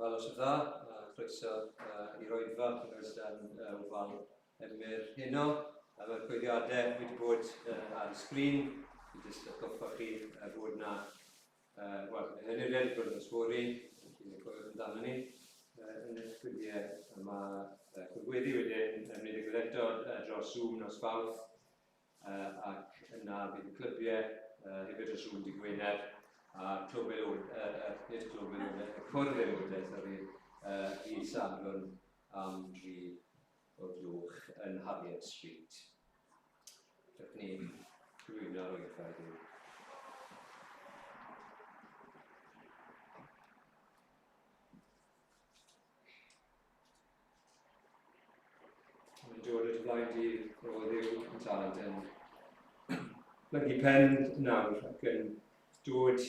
Wel, os yw'n dda, croeso i'r oedfa yn oes dan ofal Emyr heno. A mae'r cyhoeddiadau wedi bod ar y sgrin. Fi jyst atgoffa chi bod na, wel, yr hynny bod yn sgori, chi'n cofio amdano ni, yn y gwyliau. Mae cwrdd wedyn yn mynd i ddigwydd eto dros Zoom nos Fawrth. Ac yna bydd y clybiau hefyd dros Zoom dydd Gwener a clwb aelod, nid clwb aelodau, y cwrdd aelodau, sori, dydd Sadwrn am 3 o'r gloch yn Harriet Street. Dewch ni gyflwyno'r oedfa heddiw. Mae'n dod o dy flaen di o Dduw yn Tad yn plygu pen nawr ac yn dod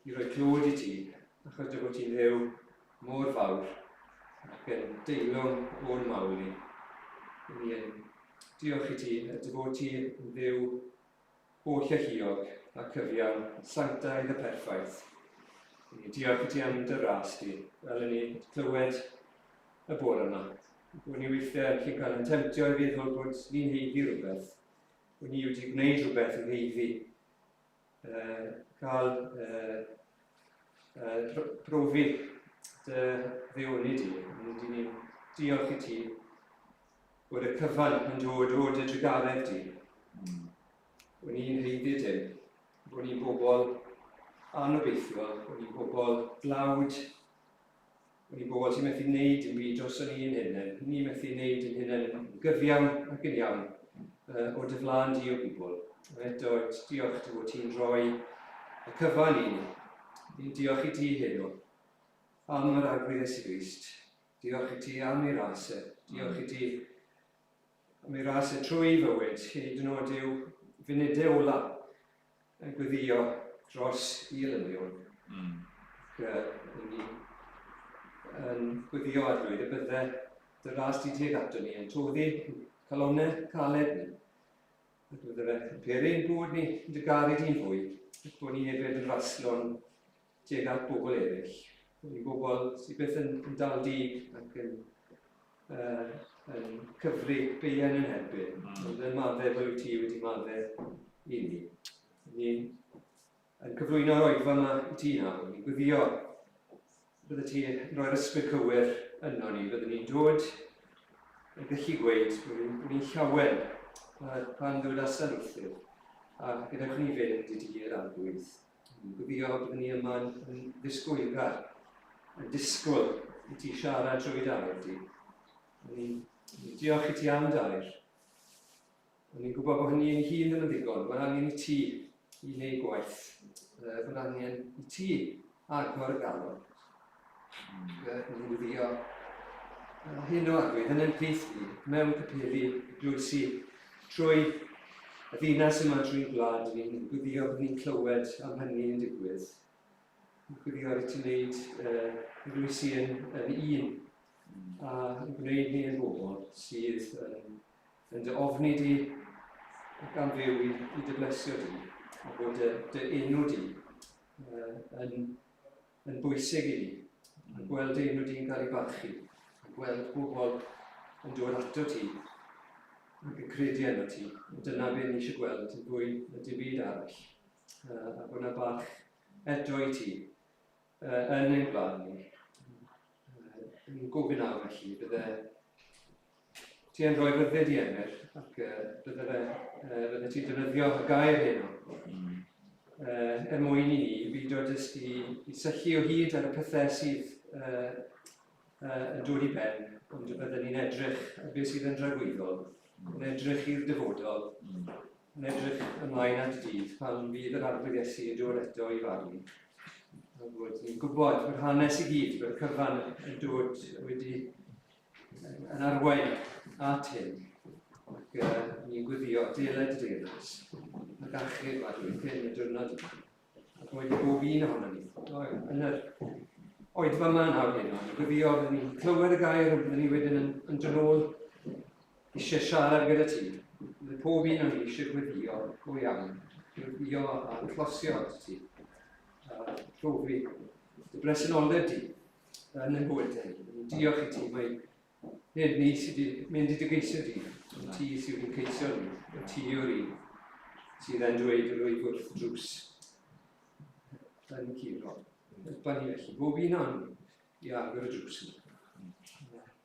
i roi clod i ti, achos dy fod ti'n Dduw mor fawr ac yn deilwng o'n mawl ni. Ni yn diolch i ti, dy fod ti yn Dduw holl alluog a cyfiawn, sanctaidd a pherffaith. I ni diolch i ti am dy ras di, fel i ni clywed y bore yma. Bod ni weithiau yn gallu cael yn temtio i feddwl bod ni'n heiddi rhywbeth, bod ni wedi gwneud rhywbeth yn heiddi, uh, cael uh, uh, profi dy ddeoni di. Rydyn ni'n diolch i ti bod y cyfan yn dod o dy drugaredd di. Bod ni'n haeddu dim, bod ni'n bobl anobeithiol, bod ni'n bobl dlawd, bod ni'n bobl sy'n methu wneud dim byd dros o'n ni'n hunain. Ni methu wneud yn hunain yn gyfiawn ac yn iawn o dy flaen di o gwbl. Ond eto, diolch dy fod ti'n rhoi y cyfan i ni. Ni'n diolch i ti heno am yr Arglwydd Iesu Grist. Diolch i ti am ei ras e. Diolch i ti am ei ras e trwy ei fywyd, hyd yn oed i'w funudau ola yn gweddio dros i elynion. Ac ni yn gweddio Arglwydd y bydde dy ras di tuag ato ni yn toddi calonnau caled ni. Ac bydde fe yn peri ein bod ni yn dy garu di'n fwy, ac bod ni hefyd yn raslon tuag at bobl eraill. Bod ni'n bobl sydd byth yn, yn dal dig ac yn, uh, yn cyfri beien yn herbyn. Ond yn maddau fel wyt ti wedi maddau i ni. Ni'n yn cyflwyno'r oedfa yma i ti nawr. Ni'n gweddio bydde ti yn rhoi'r ysbryd cywir yno ni. Byddwn ni'n dod yn gallu gweud bod ni'n ni llawen pan ddod allan wrthyf a gadewch ni fynd i dir Arglwydd. Yn gweddio byddwn ni yma'n yn ddisgwylgar, yn disgwyl i ti siarad trwy d'air di. Ni'n ni diolch i ti am d'air. Ond ni'n gwybod bod hynny yn hun ddim yn ddigon. Mae'n angen i ti i wneud gwaith. Mae'n angen i ti agor y galon. Ni'n gweddio hyn o Arglwydd yn ein plith ni, mewn capeli, eglwysi, trwy y ddinas yma, trwy'n gwlad, ni'n gweddio bod ni'n clywed am hynny yn digwydd. Ni'n gweddio i ti wneud uh, eglwysi yn, yn un a yn gwneud ni yn bobl sydd yn, yn dy ofni di ac am fyw i, i dy blesio di a bod dy, dy enw di uh, yn yn bwysig i ni. A gweld dy enw di'n cael ei barchu, a gweld pobl yn dod ato ti ac yn credu yno ti. Dyna beth ni eisiau gweld yn fwy na dim byd arall. A bod yna barch eto i ti yn ein gwlad ni. Yn gofyn nawr felly, bydde Ti yn rhoi rhyddid i Emyr, ac uh, bydde fe, uh, bydde ti'n defnyddio y gair heno. Uh, er mwyn i ni beidio jyst i, i syllu o hyd ar y pethau sydd uh, uh, yn dod i ben, ond y bydden ni'n edrych ar beth sydd yn dragwyddol, yn edrych i'r dyfodol, yn edrych ymlaen at y dydd pan fydd yr Arglwydd Iesu yn dod eto i farnu. A bod ni'n gwybod bod hanes i gyd, bod y cyfan yn dod wedi yn arwain at hyn. Ac uh, ni'n gweddio deled y deyrnas ac achub Arglwydd hyn y diwrnod yma. Ac mae wedi bob un ohono ni. Yn yr oedfa yma nawr hyn, ni'n gweddio byddwn ni'n clywed y gair ond byddwn ni wedyn yn, yn dod nôl eisiau siarad gyda ti. Bydd pob un o'n ni eisiau gweddio go iawn. Gweddio a closio at ti. A profi dy bresenoldeb di yn ein bywydau ni. Ni'n diolch i ti mai nid ni sydd wedi mynd i dy geisio di, ond ti sydd wedi'n ceisio ni, ond ti yw'r un sydd yn dweud yr wyf wrth drws yn curo. Helpa ni felly, bob un o'n i agor y drws yna.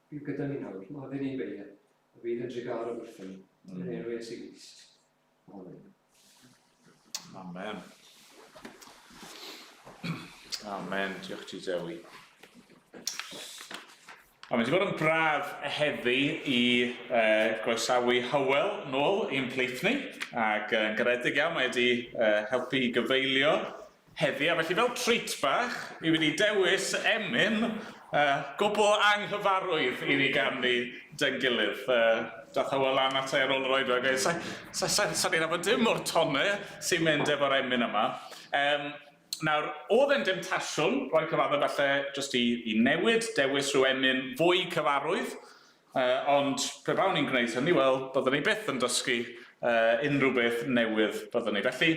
Byw gyda ni nawr, maddau ni'n beia, a bydd yn drugarog wrthyn ni, yn enw Iesu Grist. Amen. Amen. Amen. Diolch ti, Dewi. A mae wedi bod yn braf heddi i groesawu Hywel nôl i'n plith ni, ac yn garedig iawn mae wedi helpu i gyfeilio heddi, a felly fel treat bach, fi wedi dewis emyn gwbl anghyfarwydd i ni ganu 'da'n gilydd. Dath Hywel lan ata i ar ôl yr oedfa a gweud, sa, sa, sa, sa ni'n nabod dim o'r tonau sy'n mynd efo'r emyn yma. Um, nawr, oedd e'n demtasiwn, rhoi cyfaddef falle, jyst i, i newid, dewis rhyw emyn fwy cyfarwydd, Ond pe bawn i'n gwneud hynny, wel, byddwn i byth yn dysgu unrhyw beth newydd, byddwn i. Felly,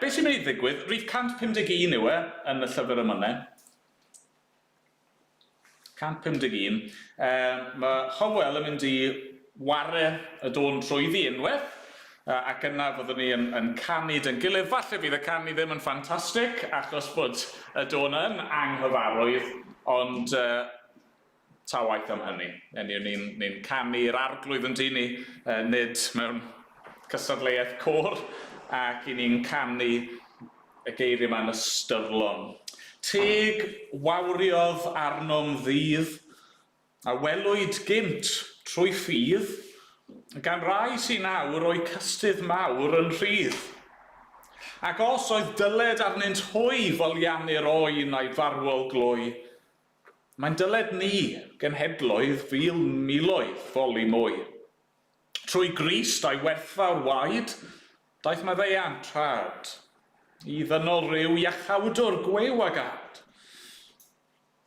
beth sy'n mynd i ddigwydd? Rhif 151 yw e yn y llyfr emynau. 151. Mae Hywel yn mynd i ware y dôn trwyddi unwaith, ac yna fyddwn ni yn, yn canu dy'n gilydd. Falle fydd y canu ddim yn ffantastig, achos bod y dôn yn anghyfarwydd, ond Ta waeth am hynny. Eniw, ni'n ni canu i'r arglwydd yn dyn ni, nid mewn cystadleuaeth côr, ac i ni'n canu y geiriau yma'n ystyrlon. Teg wawriodd arnom ddydd, a welwyd gynt trwy ffydd, gan rai sy'n awr o'u cystudd mawr yn rhydd. Ac os oedd dyled arnynt hwy foliannu'r oen a'i farwol glwy, Mae'n dyled ni, genhedloedd fil miloedd, foli mwy. Trwy Grist a'i werthfawr waed, daeth maddeuant rhad i ddynol ryw iachawdwr gwiw a gad.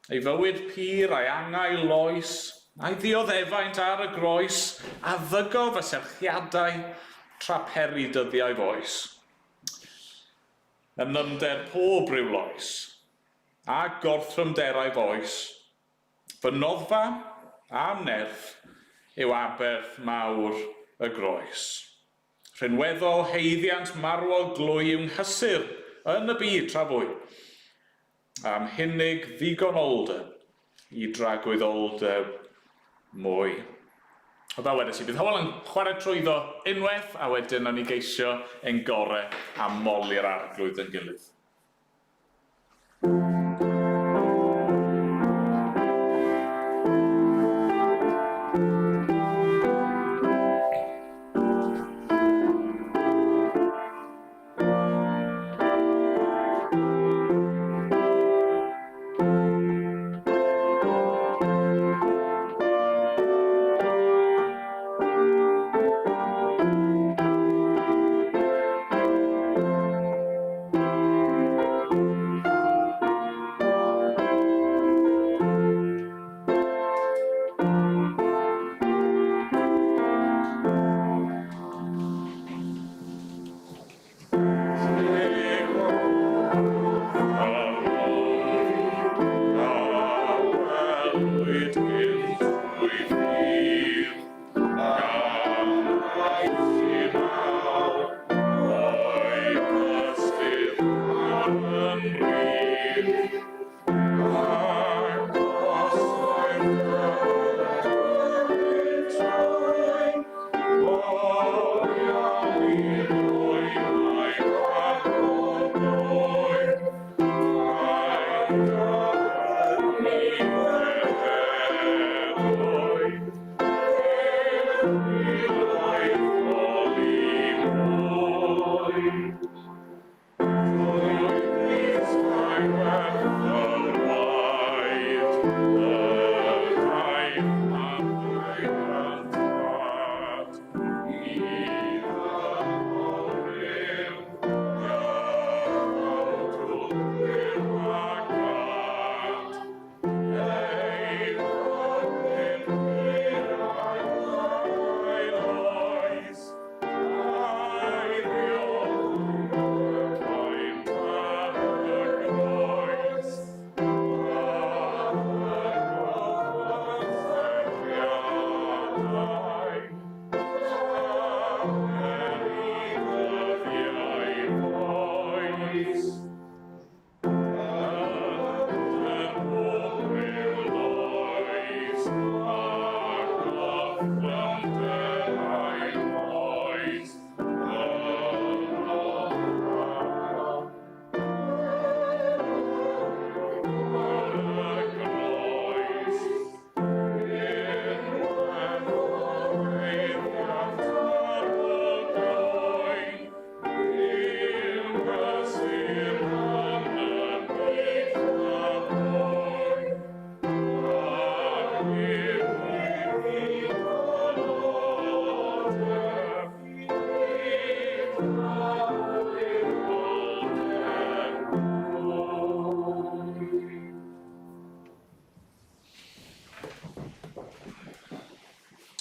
Ei fywyd pur a'i angau loes, a'i ddioddefaint ar y groes, a ddygodd y serchiadau tra peri dyddiau foes. Yn nyfnder pob rhyw loes, A gorthrymderau foes, fy noddfa a'm nerth yw aberth mawr y groes. Rhinweddol haeddiant marwol glwy yw nghysur yn y byd tra fwy, a'm hunig ddigonoldeb i dragwyddoldeb mwy. A fel wedes i, bydd Hywel yn chwarae trwyddo unwaith, a wedyn nawn ni geisio ein gore a moli'r arglwydd yn gilydd.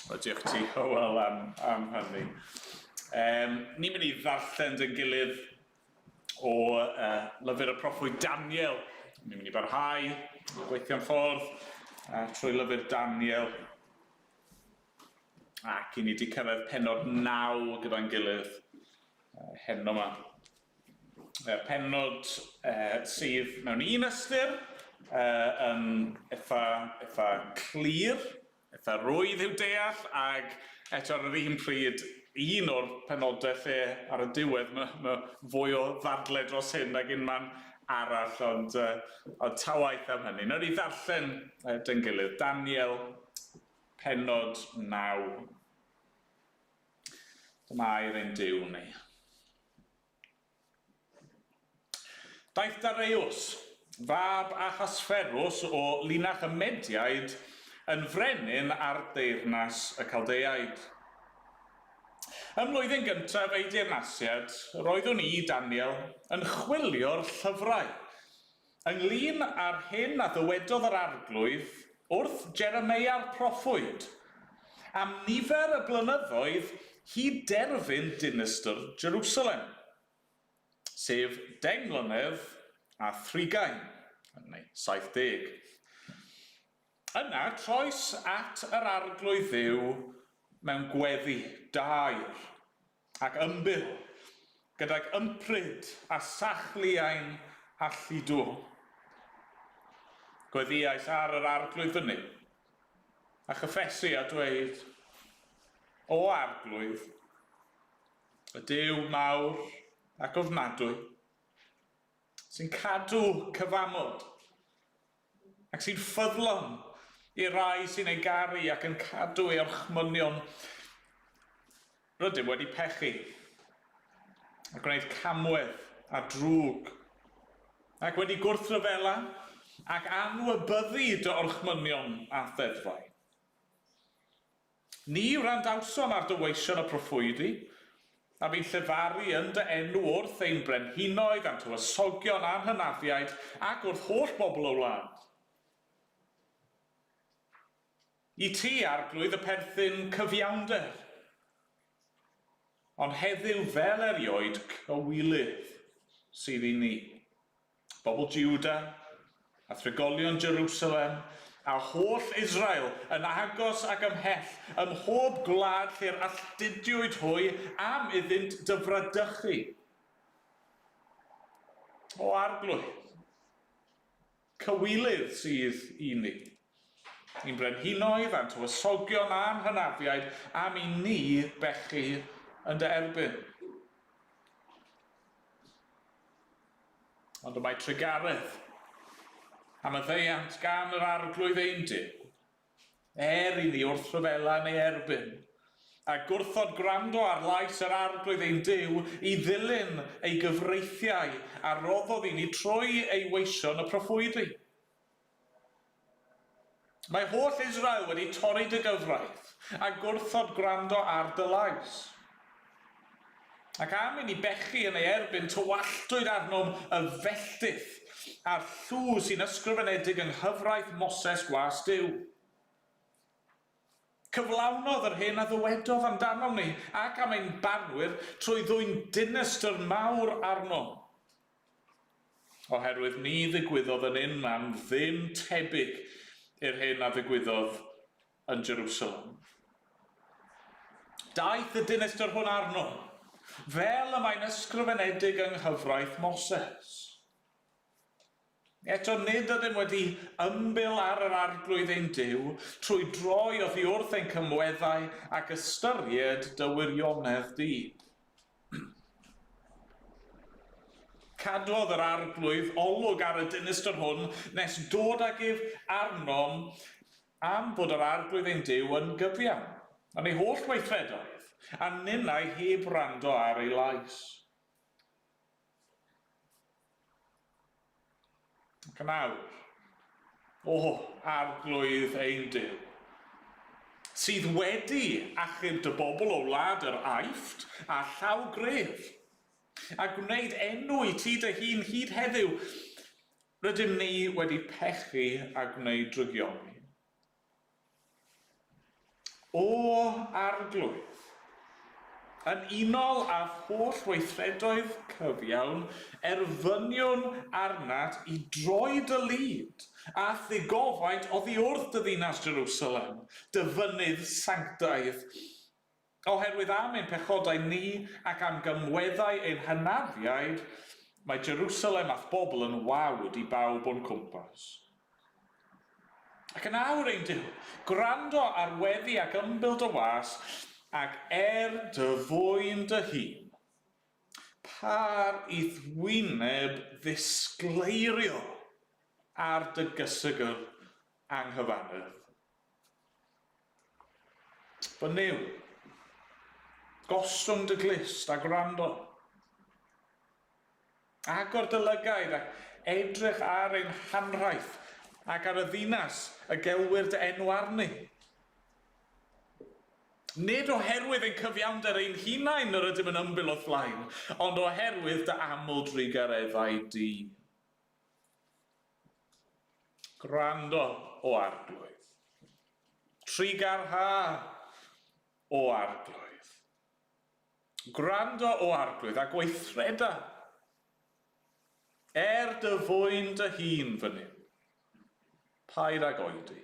Wel, diolch ti, Hywel, am, am hynny. Um, ni'n mynd i ddarllen dyn gilydd o uh, lyfr y proffwyd Daniel. Ni'n mynd i barhau, gweithio'n ffordd uh, trwy lyfr Daniel. Ac i ni wedi cyrraedd penod 9 gyda'n gilydd uh, heno yma. Uh, penod uh, sydd mewn un ystyr uh, yn eitha, eitha clir, eitha rwydd i'w deall, ac eto ar yr un pryd, un o'r penodau lle ar y diwedd mae, mae fwy o ddadle dros hyn nag unman arall, ond, uh, ond ta waeth am hynny. Nawr i ddarllen uh, dyn gilydd, Daniel, penod 9. Dyma air ein Duw ni. Daeth Dareius, fab Ahasferus o linach y Mediaid, yn frenin ar deyrnas y Caldeaid. Ym mlwyddyn gyntaf ei deyrnasiad, roeddwn i, Daniel, yn chwilio'r llyfrau, ynglŷn â'r hyn a ddywedodd yr Arglwydd wrth Jeremeia'r proffwyd, am nifer y blynyddoedd hyd derfyn dinistr Jerusalem, sef 10 mlynedd a thrigain, neu 70. Yna troes at yr Arglwydd Dduw mewn gweddi daer ac ymbil, gydag ympryd a sachliain a lludw. Gweddïais ar yr Arglwydd fy Nuw, a chyffesu a dweud, O Arglwydd, y Duw mawr ac ofnadwy, sy'n cadw cyfamod, ac sy'n ffyddlon i'r rhai sy'n ei garu ac yn cadw ei orchmynion. Rydym wedi pechu a gwneud camwedd a drwg, ac wedi gwrthryfela ac anwybyddu dy orchmynion a'th ddeddfau. Ni wrandawsom ar dy weision y proffwydi, a bu'n llefaru yn dy enw wrth ein brenhinoedd a'n tywysogion a'n hynafiaid, ac wrth holl bobl y wlad. I ti, Arglwydd, y perthyn cyfiawnder, ond heddiw fel erioed cywilydd sydd i ni. Bobl Jiwda, a thrigolion Jerusalem, a holl Israel, yn agos ac ymhell, ym mhob gwlad lle'r alltudiwyd hwy am iddynt dy fradychu. O Arglwydd, cywilydd sydd i ni, i'n brenhinoedd a'n tywysogion a'n hynafiaid, am i ni bechu yn dy erbyn. Ond y mae trugaredd a maddeuant gan yr Arglwydd ein Duw, er i ni wrthryfela yn ei erbyn, a gwrthod gwrando ar lais yr Arglwydd ein Duw i ddilyn ei gyfreithiau a roddodd i ni trwy ei weision y proffwydi. Mae holl Israel wedi torri dy gyfraith a gwrthod gwrando ar dy lais. Ac am i ni bechu yn ei erbyn, tywalltwyd arnom y felltith a'r llw sy'n ysgrifenedig yng nghyfraith Moses gwas Duw. Cyflawnodd yr hyn a ddywedodd amdanom ni ac am ein barnwyr trwy ddwyn dinistr mawr arnom. Oherwydd ni ddigwyddodd yn unman ddim tebyg i'r hyn a ddigwyddodd yn Jerusalem. Daeth y dinistr hwn arno, fel y mae'n ysgrifenedig yng nghyfraith Moses. Eto nid ydym wedi ymbil ar yr Arglwydd ein Duw trwy droi oddi wrth ein cymweddau ac ystyried dy wirionedd di. Cadwodd yr Arglwydd olwg ar y dinistr hwn nes dod ag ef arnom am fod yr Arglwydd ein Duw yn gyfiawn yn ei holl weithredoedd, a ninnau heb wrando ar ei lais. Ac yn awr, o Arglwydd ein Duw, sydd wedi achub dy bobl o wlad yr Aifft â llaw gref, a gwneud enw i ti dy hun hyd heddiw, rydym ni wedi pechu a gwneud drygioni. O Arglwydd, yn unol â'th holl weithredoedd cyfiawn, erfyniwn arnat i droi dy lid a'th ddigofaint oddi wrth dy ddinas Jerusalem, dy fynydd sanctaidd, oherwydd am ein pechodau ni ac am gymweddau ein hynafiaid, mae Jerusalem a'th bobl yn wawd i bawb o'n cwmpas. Ac yn awr, ein Duw, gwrando ar weddi ac ymbil dy was, ac er dy fwyn dy hun, par i'th wyneb ddisgleirio ar dy gysegr anghyfannedd. Fy Nuw, gostwng dy glust a gwrando. Agor dy lygaid ac edrych ar ein hanrhaith ac ar y ddinas y gelwir dy enw arni. Nid oherwydd ein cyfiawnder ein hunain yr ydym yn ymbil o'th flaen, ond oherwydd dy aml drugareddau di. Gwrando, o Arglwydd. Trugarha, o Arglwydd. Gwrando, O Arglwydd, a gweithreda. Er dy fwyn dy hun, fy Nuw, paid ag oedi.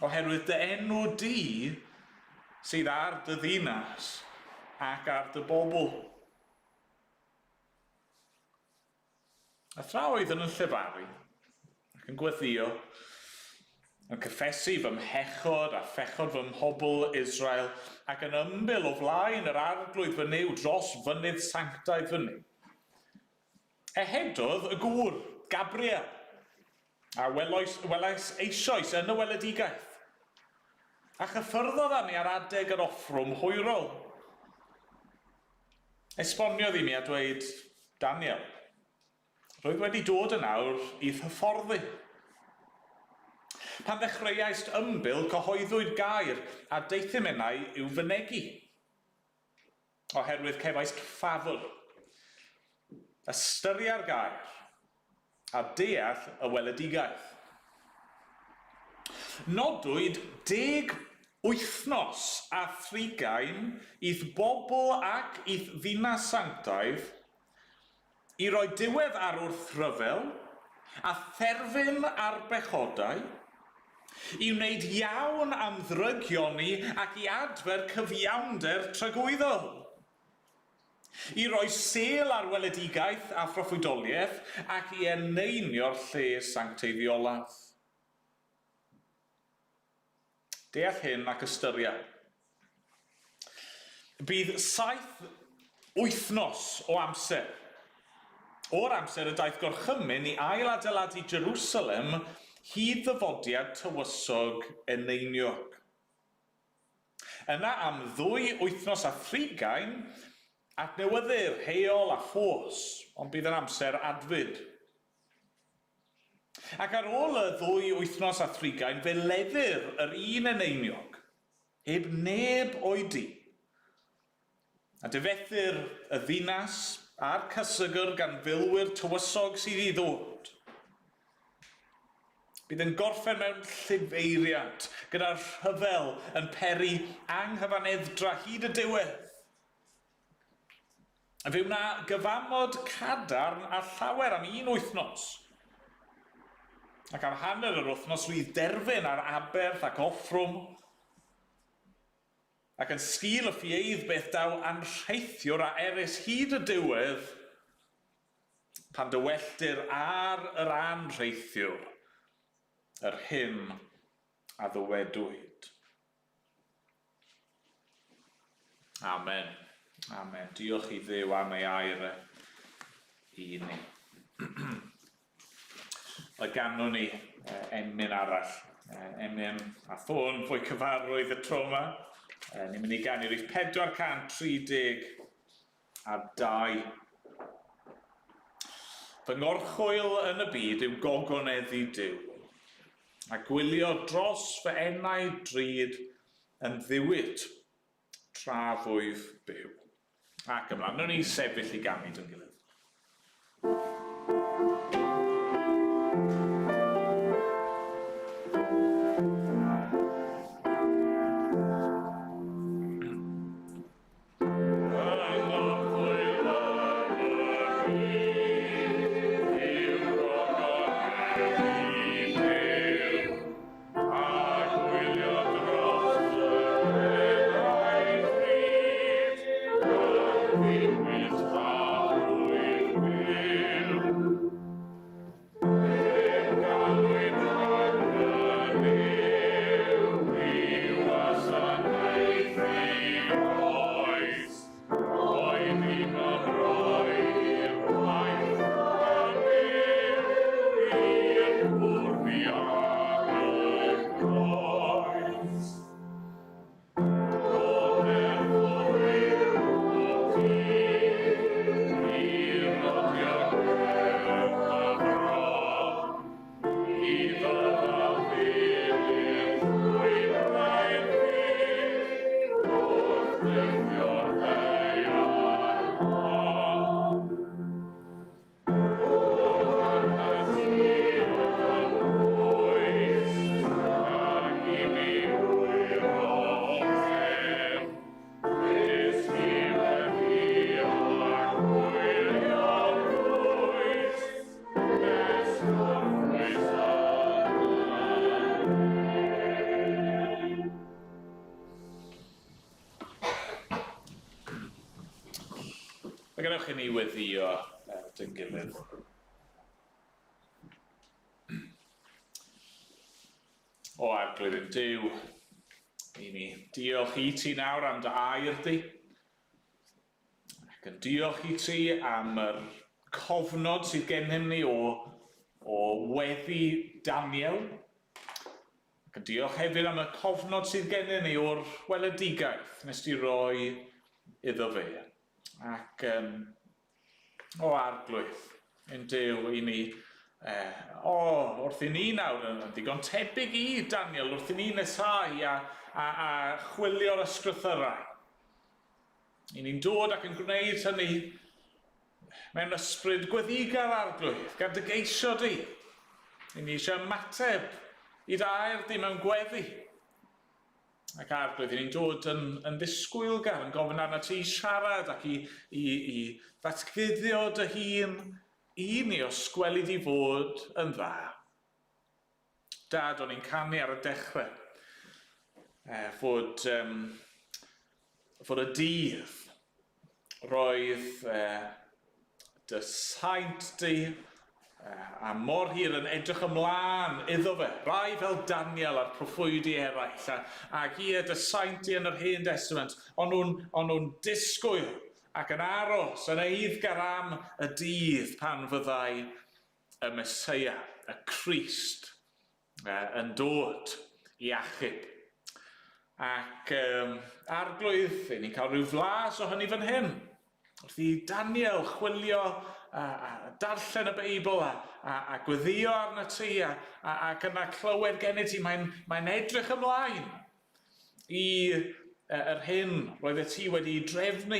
Oherwydd dy enw di sydd ar dy ddinas ac ar dy bobl. A thra oeddwn yn llefaru, ac yn gweddïo, yn cyffesu fy mhechod a phechod fy mhobl Israel, ac yn ymbil o flaen yr Arglwydd fy Nuw dros fynydd sanctaidd fy Nuw, ehedodd y gŵr, Gabriel, a welois, welais eisoes yn y weledigaeth, a chyffyrddodd â mi ar adeg yr offrwm hwyrol. Esboniodd i mi a dweud, Daniel, rwyf wedi dod yn awr i'th hyfforddi. Pan ddechreuaist ymbil, cyhoeddwyd gair, a deuthum innau i'w fynegi. Oherwydd cefaist ffafr. Ystyria'r gair, a deall y weledigaeth. Nodwyd deg wythnos a thrigain i'th bobl ac i'th ddinas sanctaidd, i roi diwedd ar wrthryfel, a therfyn ar bechodau, i wneud iawn am ddrygioni ac i adfer cyfiawnder tragwyddol. I roi sêl ar weledigaeth a phroffwydoliaeth ac i eneinio'r lle sancteiddiolaf. Deall hyn ac ystyria. Bydd saith wythnos o amser, o'r amser y daeth gorchymyn i ail-adeiladu Jerusalem hyd ddyfodiad tywysog eneiniog. Yna am ddwy wythnos a thrigain, adnewyddir heol a ffos, ond bydd yn amser adfyd. Ac ar ôl y ddwy wythnos a thrigain, fe leddir yr un eneiniog, heb neb o'i du. A difethir y ddinas a'r cysegr gan filwyr tywysog sydd i ddod. Bydd yn gorffen mewn llifeiriant, gyda'r rhyfel yn peri anghyfaneddra hyd y diwedd. Fe wna gyfamod cadarn â llawer am un wythnos, ac am hanner yr wythnos fydd derfyn ar aberth ac offrwm, Ac yn sgil y ffieidd beth daw anrheithiwr a erys hyd y diwedd, pan dywelltir ar yr anrheithiwr yr hyn a ddywedwyd. Amen. Amen. Diolch i Dduw am ei air e i ni. Mae ganddon ni emyn arall, emyn a thôn fwy cyfarwydd y tro yma. Ni'n mynd i ganu rhif 432. Fy ngorchwyl yn y byd yw gogoneddu Duw, a gwylio dros fy enau drud yn ddiwyd tra fwyf byw. Ac ymlaen. Wnawn ni sefyll i ganu dy'n gilydd. I mi wyro ef, nes i weddïo a gwylio'n ddwys, nes gorffwys yn y Fe gadewch i ni weddio dyn gilydd. O Arglwydd ein Duw, i ni diolch i ti nawr am dy air di, ac yn diolch i ti am yr cofnod sydd gennym ni o, o weddi Daniel, ac yn diolch hefyd am y cofnod sydd gennym ni o'r weledigaeth nes di roi iddo fe. Ac um, o Arglwydd, ein Duw, i ni, eh, o, wrth i ni nawr yn, yn ddigon tebyg i Daniel, wrth i ni nesau a, a, a chwilio'r ysgrythyrau. I ni'n dod ac yn gwneud hynny mewn ysbryd gweddigar Arglwydd, gan dy geisio di. I ni eisiau ymateb i dy air di mewn gweddi. Ac Arglwydd, i ni'n dod yn, yn ddisgwylgar, yn gofyn arna ti i siarad ac i, i, i ddatguddio dy hun i ni os gweli di fod yn dda. Dad, o'n i'n canu ar y dechrau eh, fod, um, fod y dydd roedd eh, dy saint di eh, a mor hir yn edrych ymlaen iddo fe. Rai fel Daniel a'r proffwydi eraill, a, ac ie, dy saint di yn yr Hen Testament, ond nhw'n on nhw disgwyl ac yn aros yn eiddgar am y dydd pan fyddai y Meseia, y Crist, yn dod i achub. Ac um, arglwydd, i ni'n cael rhyw flas o hynny fan hyn. Wrth i Daniel chwilio a, a darllen y Beibl a, a, a gweddio arna ti a, a, ac yna clywed gennyt ti, mae'n mae edrych ymlaen i yr hyn roeddet ti wedi ei drefnu,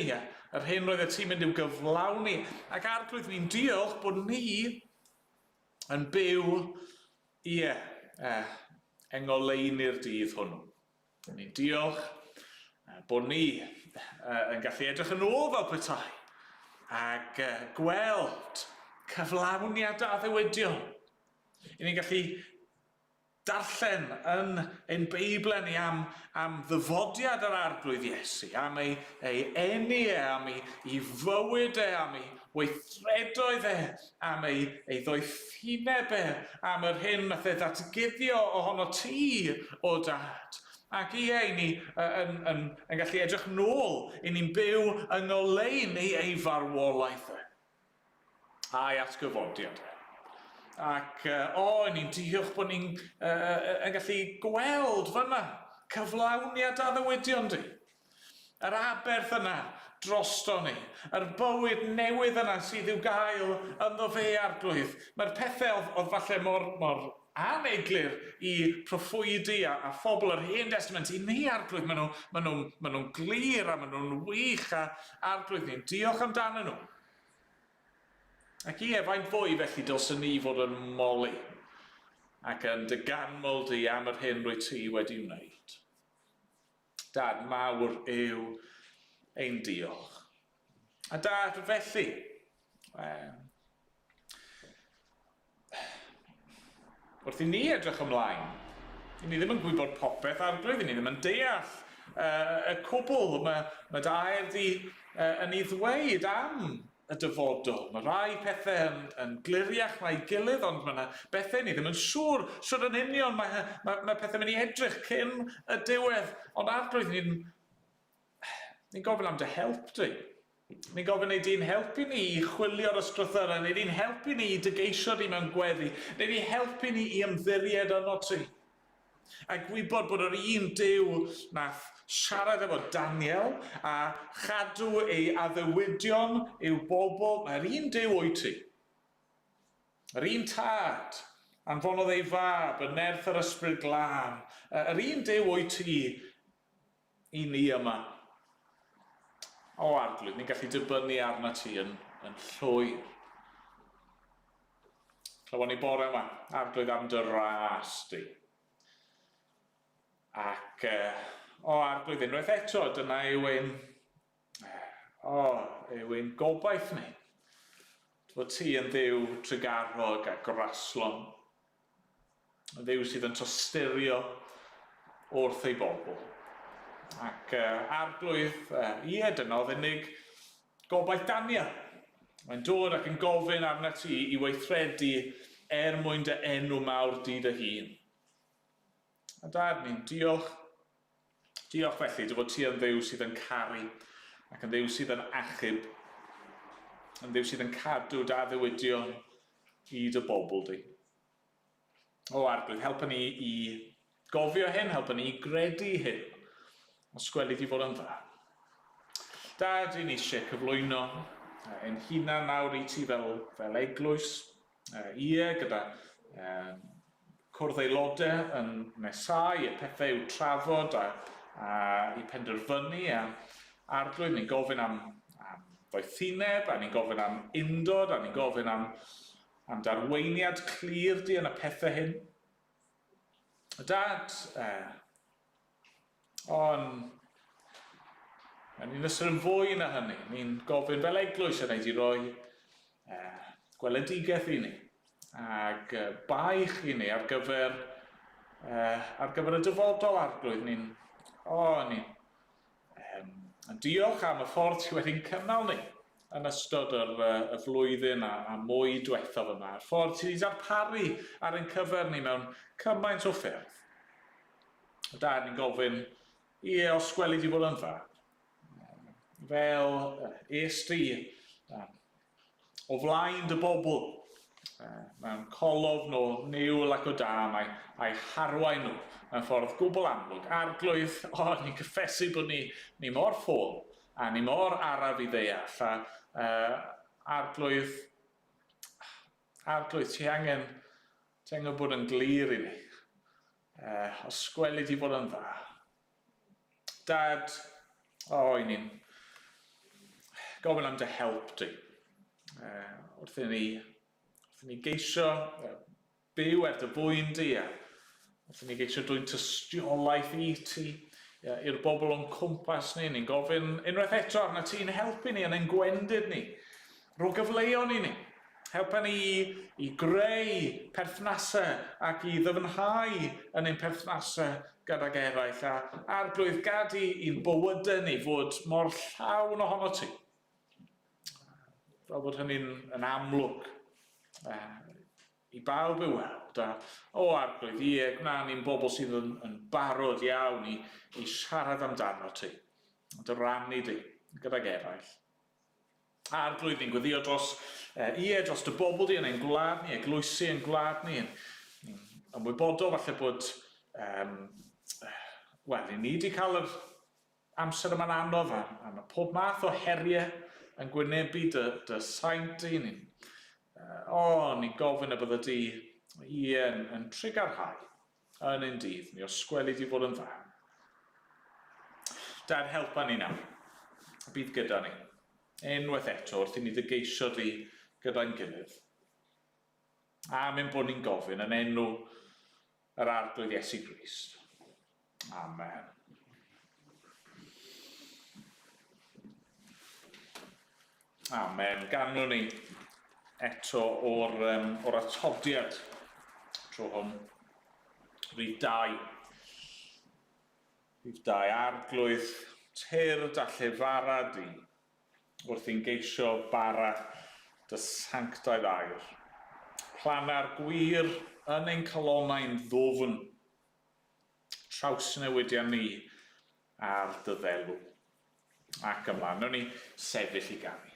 yr hyn roeddet ti'n mynd i'w gyflawni. Ac arglwydd, ni'n diolch bod ni yn byw, ie, eh, yng ngoleuni'r dydd hwnnw. Ni'n diolch bod ni yn gallu edrych yn ôl fel petai ac gweld cyflawniad addewidion. I ni'n gallu Darllen yn ein Beiblau ni am, am ddyfodiad yr Arglwydd Iesu, am ei, ei eni e, am ei, ei fywyd e, am ei weithredoedd e, am ei, ei ddoethineb e, am yr hyn nath e ddatguddio ohono ti, o Dad. Ac ie, i ni yn, yn, yn gallu edrych nôl, i ni'n byw yng ngoleuni ei farwolaeth e. a'i atgyfodiad e. Ac, uh, o, oh, ni'n diolch bod ni'n uh, yn gallu gweld fyna cyflawniad addewidion di. Yr aberth yna drosto ni, yr bywyd newydd yna sydd i'w gael ynddo fe arglwydd. Mae'r pethau oedd, oedd falle mor, mor aneglur i proffwydi a, a phobl yr Hen Testament, i ni arglwydd, maen nhw'n maen nhw, maen nhw glir a maen nhw'n wych a arglwydd ni'n diolch amdanyn nhw. Ac ie, faint fwy felly dylswn ni fod yn moli ac yn dy ganmol di am yr hyn rwyt ti wedi wneud. Dad, mawr yw ein diolch. A dad, felly, um, wrth i ni edrych ymlaen, i ni ddim yn gwybod popeth arglwydd, i ni ddim yn deall uh, y cwbl mae, mae dy air di uh, yn ei ddweud am y dyfodol. Mae rhai pethau yn, yn gliriach na'i gilydd, ond mae yna bethau ni ddim yn siŵr siwr yn union mae, mae, mae pethau'n mynd i edrych cyn y diwedd. Ond arglwydd, ni'n ni gofyn am dy help di. Ni'n gofyn neu di'n helpu ni i chwilio'r ysgrythyrau, neu di'n helpu ni i dygeisio di mewn gweddi, neu di helpu ni i ymddiried yno ti. A gwybod bod yr un Duw nath siarad efo Daniel a chadw ei addewidion i'w bobl, mae'r un Duw wyt ti. Yr un Tad anfonodd ei fab yn nerth yr Ysbryd Glân, yr un Duw wyt ti i ni yma. O Arglwydd, ni'n gallu dibynnu arna ti yn, yn llwyr. Clywon ni bore yma, Arglwydd, am dy ras di. Ac, o, Arglwydd, unwaith eto, dyna yw ein, o, yw ein gobaith ni. Fod ti yn Dduw trugarog a graslon. Yn Dduw sydd yn tosturio wrth ei bobl. Ac Arglwydd, ie, dyna oedd unig gobaith Daniel. Mae'n dod ac yn gofyn arnat ti i weithredu er mwyn dy enw mawr di dy hun. A Dad, ni'n diolch. Diolch felly dy fod ti yn Dduw sydd yn caru ac yn Dduw sydd yn achub, yn Dduw sydd yn cadw dy addewidion i dy bobl di. O Arglwydd, helpa ni i gofio hyn, helpa ni i gredu hyn, os gweli di fod yn dda. Dad, i ni eisiau cyflwyno ein hunan nawr i ti fel, fel eglwys, Ie, gyda cwrdd aelodau yn nesau, y pethau i'w trafod a, a i penderfynu a Arglwydd, ni'n gofyn am, am ddoethineb, a ni'n gofyn am undod, a ni'n gofyn am, am darweiniad clir di yn y pethau hyn. Dad, ond ni'n ystod yn fwy na hynny. Ni'n gofyn fel eglwys yn ei di roi gweledigaeth i ni ac baich i ni ar gyfer, ar gyfer y dyfodol Arglwydd. Ni'n, o, ni'n diolch am y ffordd ti wedi'n cynnal ni yn ystod yr, y flwyddyn a, a mwy diwethaf yma. Y ffordd ti wedi darparu ar ein cyfer ni mewn cymaint o ffyrdd. Da, ni'n gofyn, ie, os gweli di fod yn dda, fel es di o flaen dy bobl, mewn colofn o niwl ac o dân, a'i, a'i harwain nhw mewn ffordd gwbl amlwg. Arglwydd, o, ni'n cyffesu bod ni, ni mor ffôl, a ni mor araf i ddeall, a Arglwydd, Arglwydd, ti angen, ti angen bod yn glir i ni. Os gweli di fod yn dda. Dad, o, i ni'n gofyn am dy help di. Wrth i ni, wrth i ni geisio byw er dy fwyn di, a wrth i ni geisio dwyn tystiolaeth i ti, i'r bobl o'n cwmpas ni, ni'n gofyn unwaith eto arna ti'n helpu ni yn ein gwendid ni. Rho gyfleon i ni. Helpa ni i greu perthnasau ac i ddyfnhau yn ein perthnasau gydag eraill, a Arglwydd, gad i i'n bywydau ni fod mor llawn ohono ti. Fel bod hynny'n yn amlwg i bawb ei weld. A, o Arglwydd, ie, gwna ni'n bobl sydd yn, yn barod iawn i, i siarad amdano ti, dy rannu di gydag eraill. Arglwydd, ni'n gweddio dros, ie, dros dy bobl di yn ein gwlad ni, eglwysi yn gwlad ni. Ni'n ymwybodol falle bod, um, wel, i ni wedi cael yr amser yma'n anodd a, a mae pob math o heriau yn gwynebu dy, dy saint di. Ni'n, o, ni'n gofyn y bydde di, ie, yn, yn trugarhau yn ein dydd ni, os gweli di fod yn dda. Dad, helpa ni nawr. Bydd gyda ni. Unwaith eto, wrth i ni dy geisio di gyda'n gilydd. Am ein bod ni'n gofyn yn enw yr Arglwydd Iesu Grist. Amen. Amen. Ganwn ni eto o'r, um, or atodiad tro hwn. Rhif 2. Rhif 2. Arglwydd, tyrd a llefara di wrth i'n geisio bara dy sanctaidd air. Plana'r gwir yn ein calonnau'n ddwfn. Trawsnewidia ni ar dy ddelw. Ac ymlaen. Nawn ni sefyll i ganu.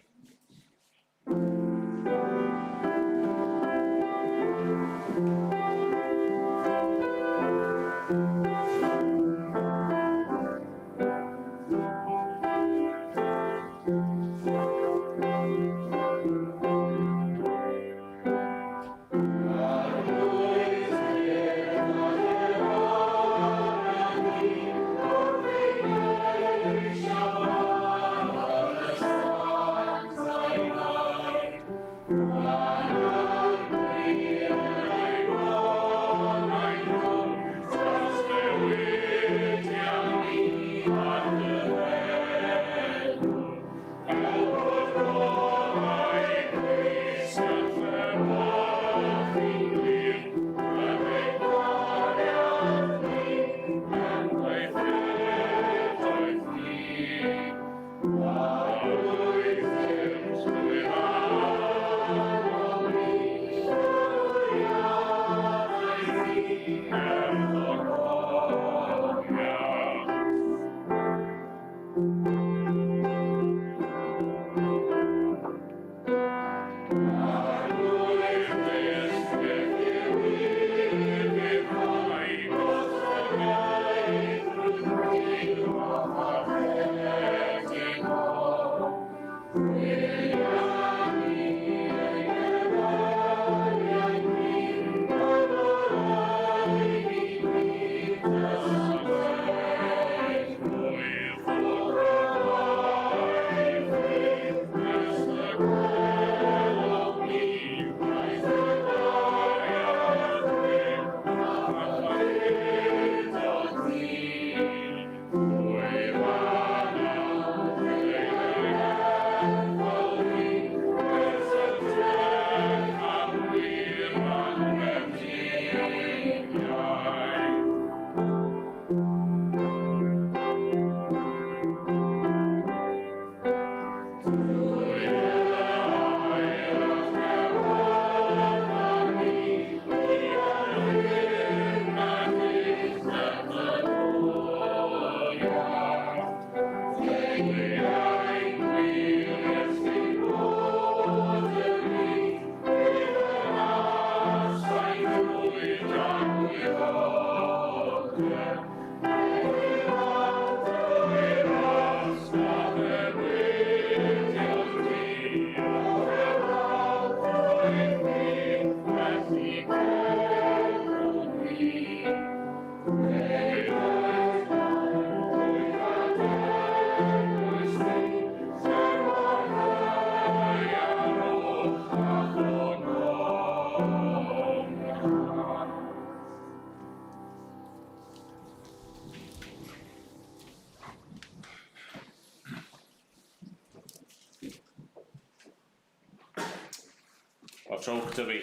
Wel, trowch 'da fi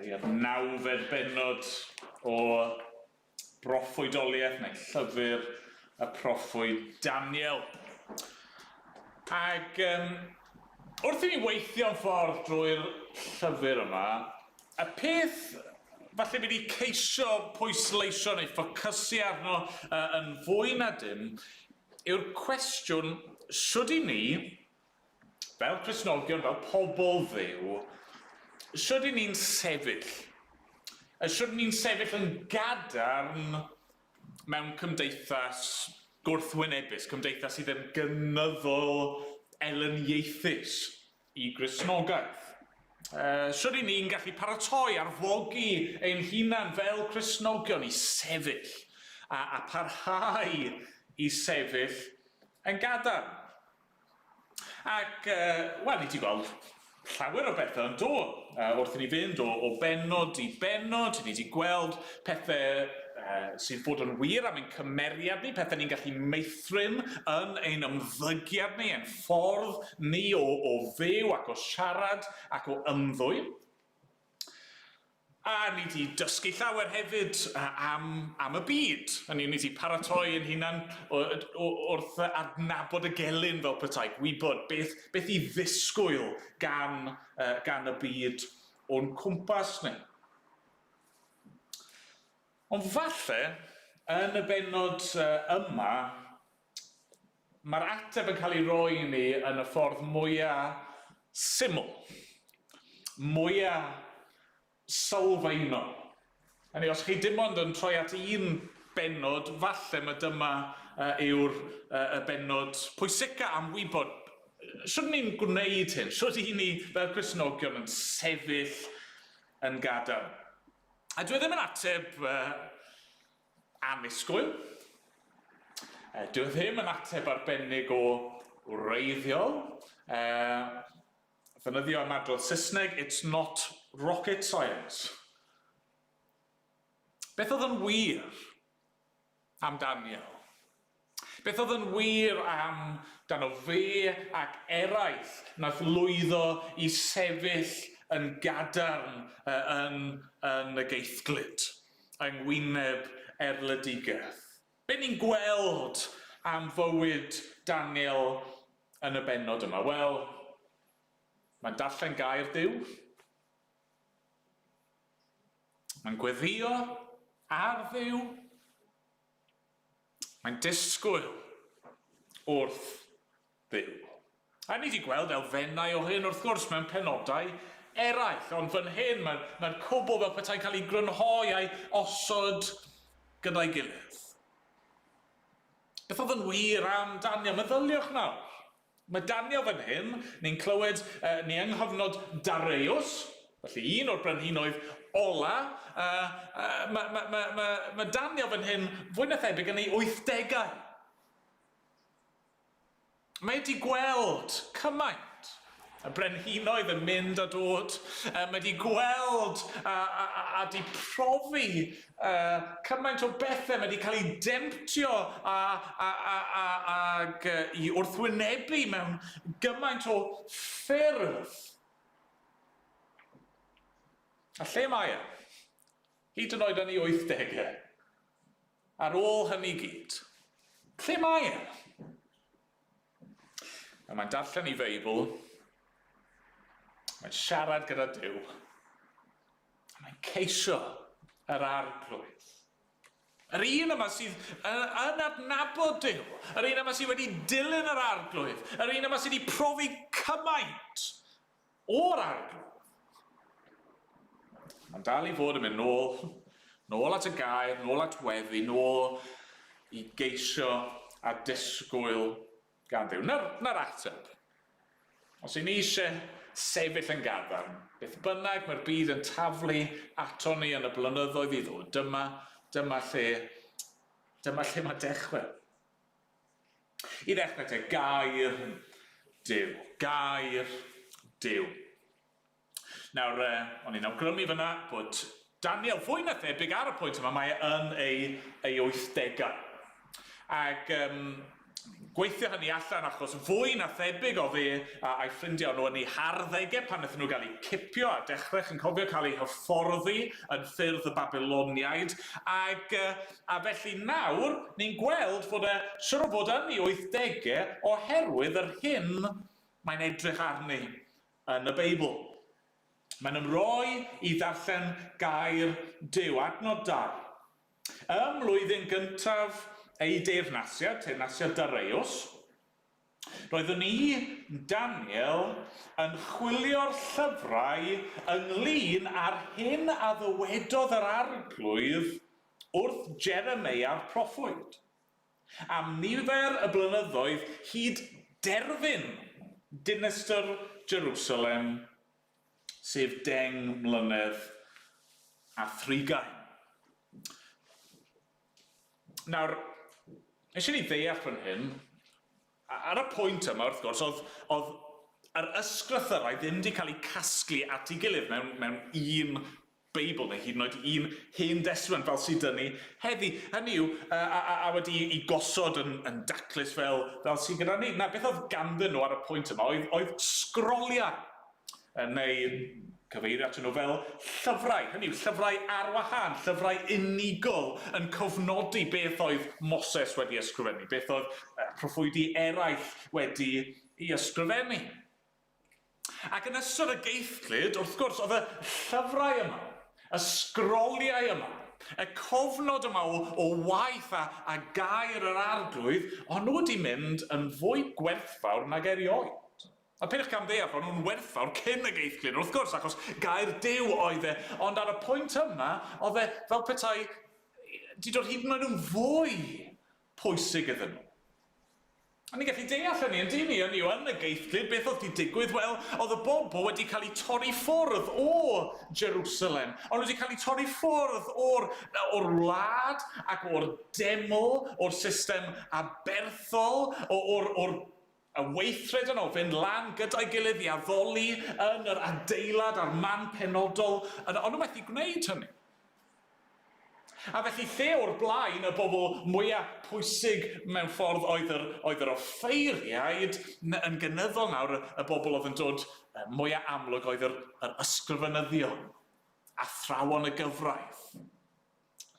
i'r nawfed bennod o broffwydoliaeth neu llyfr y proffwyd Daniel. Ac um, wrth i ni weithio'n ffordd drwy'r llyfr yma, y peth falle fi wedi ceisio pwysleisio neu ffocysu arno yn fwy na dim yw'r cwestiwn, shwd i ni, fel Cristnogion, fel pobl Dduw, shwd i ni'n sefyll? Shwd ni'n sefyll yn gadarn mewn cymdeithas gwrthwynebus, cymdeithas sydd yn gynyddol elyniaethus i Gristnogaeth? Shwd i ni'n gallu paratoi, arfogi ein hunan fel Cristnogion i sefyll a, a parhau i sefyll yn gadarn? Ac, wel, ni 'di gweld llawer o bethau yn do, wrth i ni fynd o, o bennod i bennod, ni 'di gweld pethau sydd fod yn wir am ein cymeriad ni, pethau ni'n gallu meithrin yn ein ymddygiad ni, ein ffordd ni o, o fyw ac o siarad ac o ymddwyn. A ni 'di dysgu llawer hefyd am, am y byd. Hynny yw, ni 'di paratoi ein hunan wrth adnabod y gelyn fel petai, gwybod beth, beth i ddisgwyl gan, gan y byd o'n cwmpas ni. Ond falle, yn y bennod yma, mae'r ateb yn cael ei roi i ni yn y ffordd mwyaf syml, mwyaf sylfaenol. Hynny, os chi dim ond yn troi at un bennod, falle mae dyma yw'r y bennod pwysica am wybod shwt ni'n gwneud hyn, shwt i ni fel Cristnogion yn sefyll yn gadarn. A dwi e ddim yn ateb annisgwyl. Dyw e ddim yn ateb arbennig o wreiddiol. Ddefnyddio ymadrodd Saesneg, it's not rocket science. Beth oedd yn wir am Daniel? Beth oedd yn wir am dano fe ac eraill nath lwyddo i sefyll yn gadarn yn, yn y geithglyd, yng ngwyneb erledigaeth? Be ni'n gweld am fywyd Daniel yn y bennod yma? Wel, mae'n darllen gair Duw. Mae'n gweddio ar Dduw. Mae'n disgwyl wrth Dduw. A ni wedi gweld elfennau o hyn wrth gwrs mewn penodau eraill, ond fan hyn mae'r mae cwbl fel petai'n cael ei grynhoi a'i osod gyda'i gilydd. Beth oedd yn wir am Daniel? Meddyliwch nawr. Mae Daniel fan hyn, ni'n clywed uh, ni yng nghyfnod Dareius, felly un o'r brenhinoedd ola, uh, uh, mae ma, ma, ma, ma Daniel fan hyn fwy na thebyg yn ei 80au. Mae wedi gweld cymaint. Y brenhinoedd yn mynd a dod. Mae wedi gweld a, a, a, a di profi uh, cymaint o bethau. Mae wedi cael ei demtio a, a, a, a, ag uh, i wrthwynebu mewn gymaint o ffyrdd. A lle mae e? Hyd yn oed yn ei 80au. Ar ôl hynny gyd, lle mae e? A mae'n darllen ei Feibl, mae'n siarad gyda Duw, a mae'n ceisio yr arglwydd. Yr un yma sydd yn adnabod Duw, yr un yma sydd wedi dilyn yr arglwydd, yr un yma sydd wedi profi cymaint o'r arglwydd. Mae'n dal i fod yn mynd nôl, nôl at y gair, nôl at weddi, nôl i geisio a disgwyl gan Dduw. Na'r, na'r ateb. Os i ni eisiau sefyll yn gadarn, beth bynnag mae'r byd yn taflu ato ni yn y blynyddoedd i ddod, dyma, dyma lle, dyma lle mae dechrau. I ddechrau te, gair Duw. Gair Duw. Nawr, o'n i'n awgrymu fyna bod Daniel fwy na thebyg ar y pwynt yma, mae e yn ei, ei 80au. Ac um, Gweithio hynny allan achos fwy na thebyg oedd e a'i ffrindiau nhw yn eu harddegau pan wnaethon nhw gael eu cipio a dechrau, chi'n cofio, cael eu hyfforddi yn ffyrdd y Babiloniaid. Ac, a felly nawr, ni'n gweld fod e siwr o fod yn ei wythdegau oherwydd yr hyn mae'n edrych arni yn y Beibl. Mae'n ymroi i ddarllen gair Duw. Adnod 2. Ym mlwyddyn gyntaf ei deyrnasiad, teyrnasiad Dareius, roeddwn i, Daniel, yn chwilio'r llyfrau ynglŷn â'r hyn a ddywedodd yr Arglwydd wrth Jeremeia'r proffwyd, am nifer y blynyddoedd hyd derfyn dinistr Jerusalem sef 10 mlynedd a thrigain. Nawr, eisiau ni ddeall fan hyn, ar y pwynt yma, wrth gwrs, oedd, oedd yr ysgrythyrau ddim wedi cael eu casglu at ei gilydd mewn, mewn un Beibl, neu hyd yn oed un Hen Destament fel sydd 'da ni heddi. Hynny yw, a, a, a wedi i gosod yn, yn daclus fel, fel sydd gyda ni. Na, beth oedd ganddyn nhw ar y pwynt yma oedd, oedd sgroliau, neu cyfeirio atyn nhw fel llyfrau, hynny yw, llyfrau ar wahân, llyfrau unigol yn cofnodi beth oedd Moses wedi ysgrifennu, beth oedd proffwydi eraill wedi ei ysgrifennu. Ac yn ystod y geithglyd, wrth gwrs, oedd y llyfrau yma, y sgroliau yma, y cofnod yma o, o waith a, a gair yr arglwydd, o'n nhw wedi mynd yn fwy gwerthfawr nag erioed. A peidiwch camddeall, o'n nhw'n werthfawr cyn y geithglyd, wrth gwrs, achos gair Duw oedd e, ond ar y pwynt yma, oedd e fel petai 'di dod hyd yn oed yn fwy pwysig iddyn nhw. A ni'n gallu deall hynny, yn dyn ni? Hynny yw, yn y geithglyd, beth oedd 'di digwydd? Wel, oedd y bobl wedi cael eu torri ffwrdd o Jerusalem. O'n nhw wedi cael eu torri ffwrdd o'r, o'r wlad ac o'r deml, o'r system aberthol, o'r, o'r y weithred yno o fynd lan gyda'i gilydd i addoli yn yr adeilad a'r man penodol. O'n nhw methu gwneud hynny. A felly lle o'r blaen y bobl mwya pwysig mewn ffordd oedd yr, oedd yr offeiriaid, yn gynyddol nawr y, y bobl oedd yn dod mwya amlwg oedd yr, yr ysgrifenyddion, athrawon y gyfraith.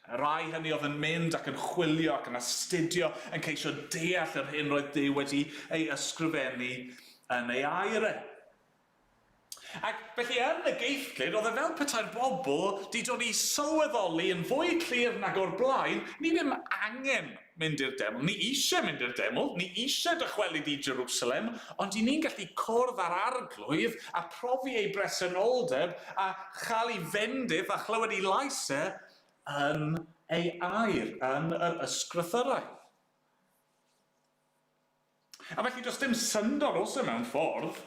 Y rai hynny oedd yn mynd ac yn chwilio ac yn astudio, yn ceisio deall yr hyn roedd Duw wedi ei ysgrifennu yn ei air e. Ac felly yn y geithglyd, oedd e fel petai'r bobl 'di dod i sylweddoli yn fwy clir nag o'r blaen, ni ddim angen mynd i'r deml, ni eisiau mynd i'r deml, ni eisiau dychwelyd i Jerusalem, ond i ni'n gallu cwrdd â'r Arglwydd a profi ei bresenoldeb a chael ei fendith a chlywed ei lais e yn ei air, yn yr ysgrythyrau. A felly does dim syndod oes e mewn ffordd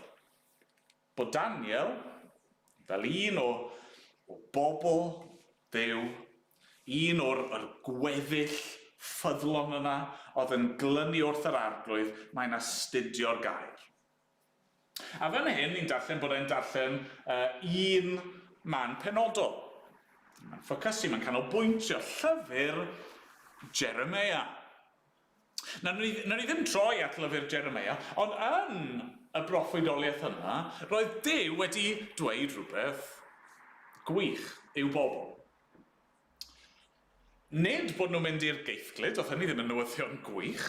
bod Daniel, fel un o, o bobl Dduw, un o'r yr gweddill ffyddlon yna oedd yn glynu wrth yr Arglwydd, mae'n astudio'r gair. A fan hyn, ni'n darllen bod e'n darllen uh, un man penodol. Mae'n ffocysu, mae'n canolbwyntio llyfr Jeremia. Nawr, wnawn ni ddim troi at lyfr Jeremeia, ond yn y broffwydoliaeth yna, roedd Duw wedi dweud rhywbeth gwych i'w bobl. Nid bod nhw'n mynd i'r geithglyd, oedd hynny ddim yn newyddion gwych,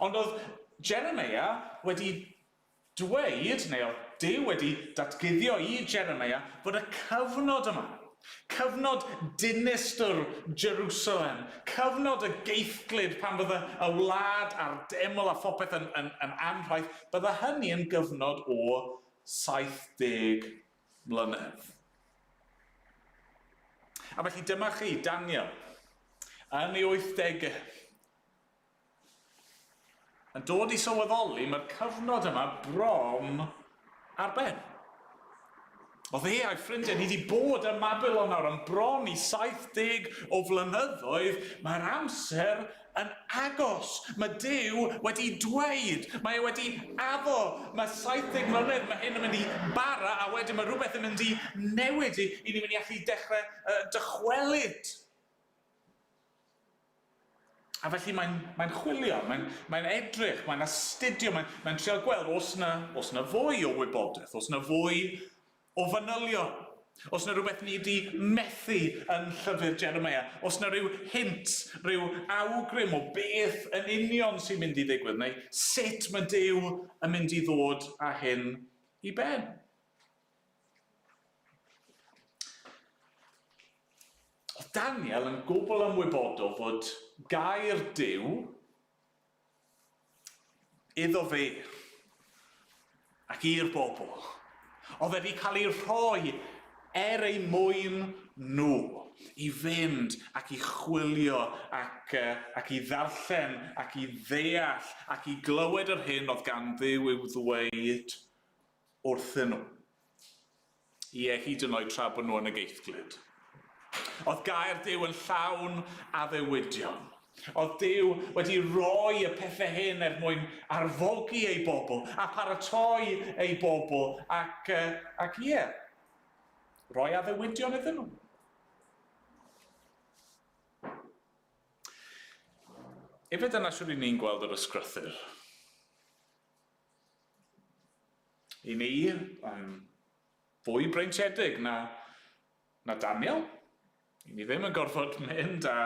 ond oedd Jeremeia wedi dweud, neu oedd Duw wedi datguddio i Jeremia, fod y cyfnod yma, cyfnod dinistr Jerusalem, cyfnod y geithglyd pan fydde y wlad a'r deml a phopeth yn, yn, yn anrhaith, bydde hynny yn gyfnod o 70 mlynedd. A felly dyma chi, Daniel, yn ei 80au, Yn dod i sylweddoli, mae'r cyfnod yma bron ar ben. Oedd e a'i ffrindiau, ni wedi bod ym Mabilon nawr am bron i 70 o flynyddoedd, mae'r amser yn agos. Mae Duw wedi dweud, mae e wedi addo, mae 70 mlynedd, mae hyn yn mynd i bara, a wedyn mae rhywbeth yn mynd i newid i, i ni'n mynd i allu dechrau uh, dychwelyd. A felly mae'n mae chwilio, mae'n mae edrych, mae'n astudio, mae'n mae trial gweld os yna, os yna fwy o wybodaeth, os yna fwy o fanylion, os yna rhywbeth ni wedi methu yn llyfr Jeremiah, os yna rhyw hint, rhyw awgrym o beth yn union sy'n mynd i ddigwydd, neu sut mae Duw yn mynd i ddod â hyn i ben. Oedd Daniel yn gwbl ymwybodol fod gair Duw iddo fe ac i'r bobl. Oedd wedi cael ei rhoi er ei mwyn nhw i fynd ac i chwilio ac, ac i ddarllen ac i ddeall ac i glywed yr hyn oedd gan Dduw i'w ddweud wrthyn nhw. Ie, hyd yn oed tra bod nhw yn y geithglyd. Oedd gair Duw yn llawn addewidion. Oedd Duw wedi rhoi y pethau hyn er mwyn arfogi ei bobl a paratoi ei bobl ac, ac ie, rhoi addewidion iddyn nhw. Efe dyna sydd ni'n gweld yr ysgrythyr. I ni, yn fwy breintiedig na, na Daniel. I ni ddim yn gorfod mynd a,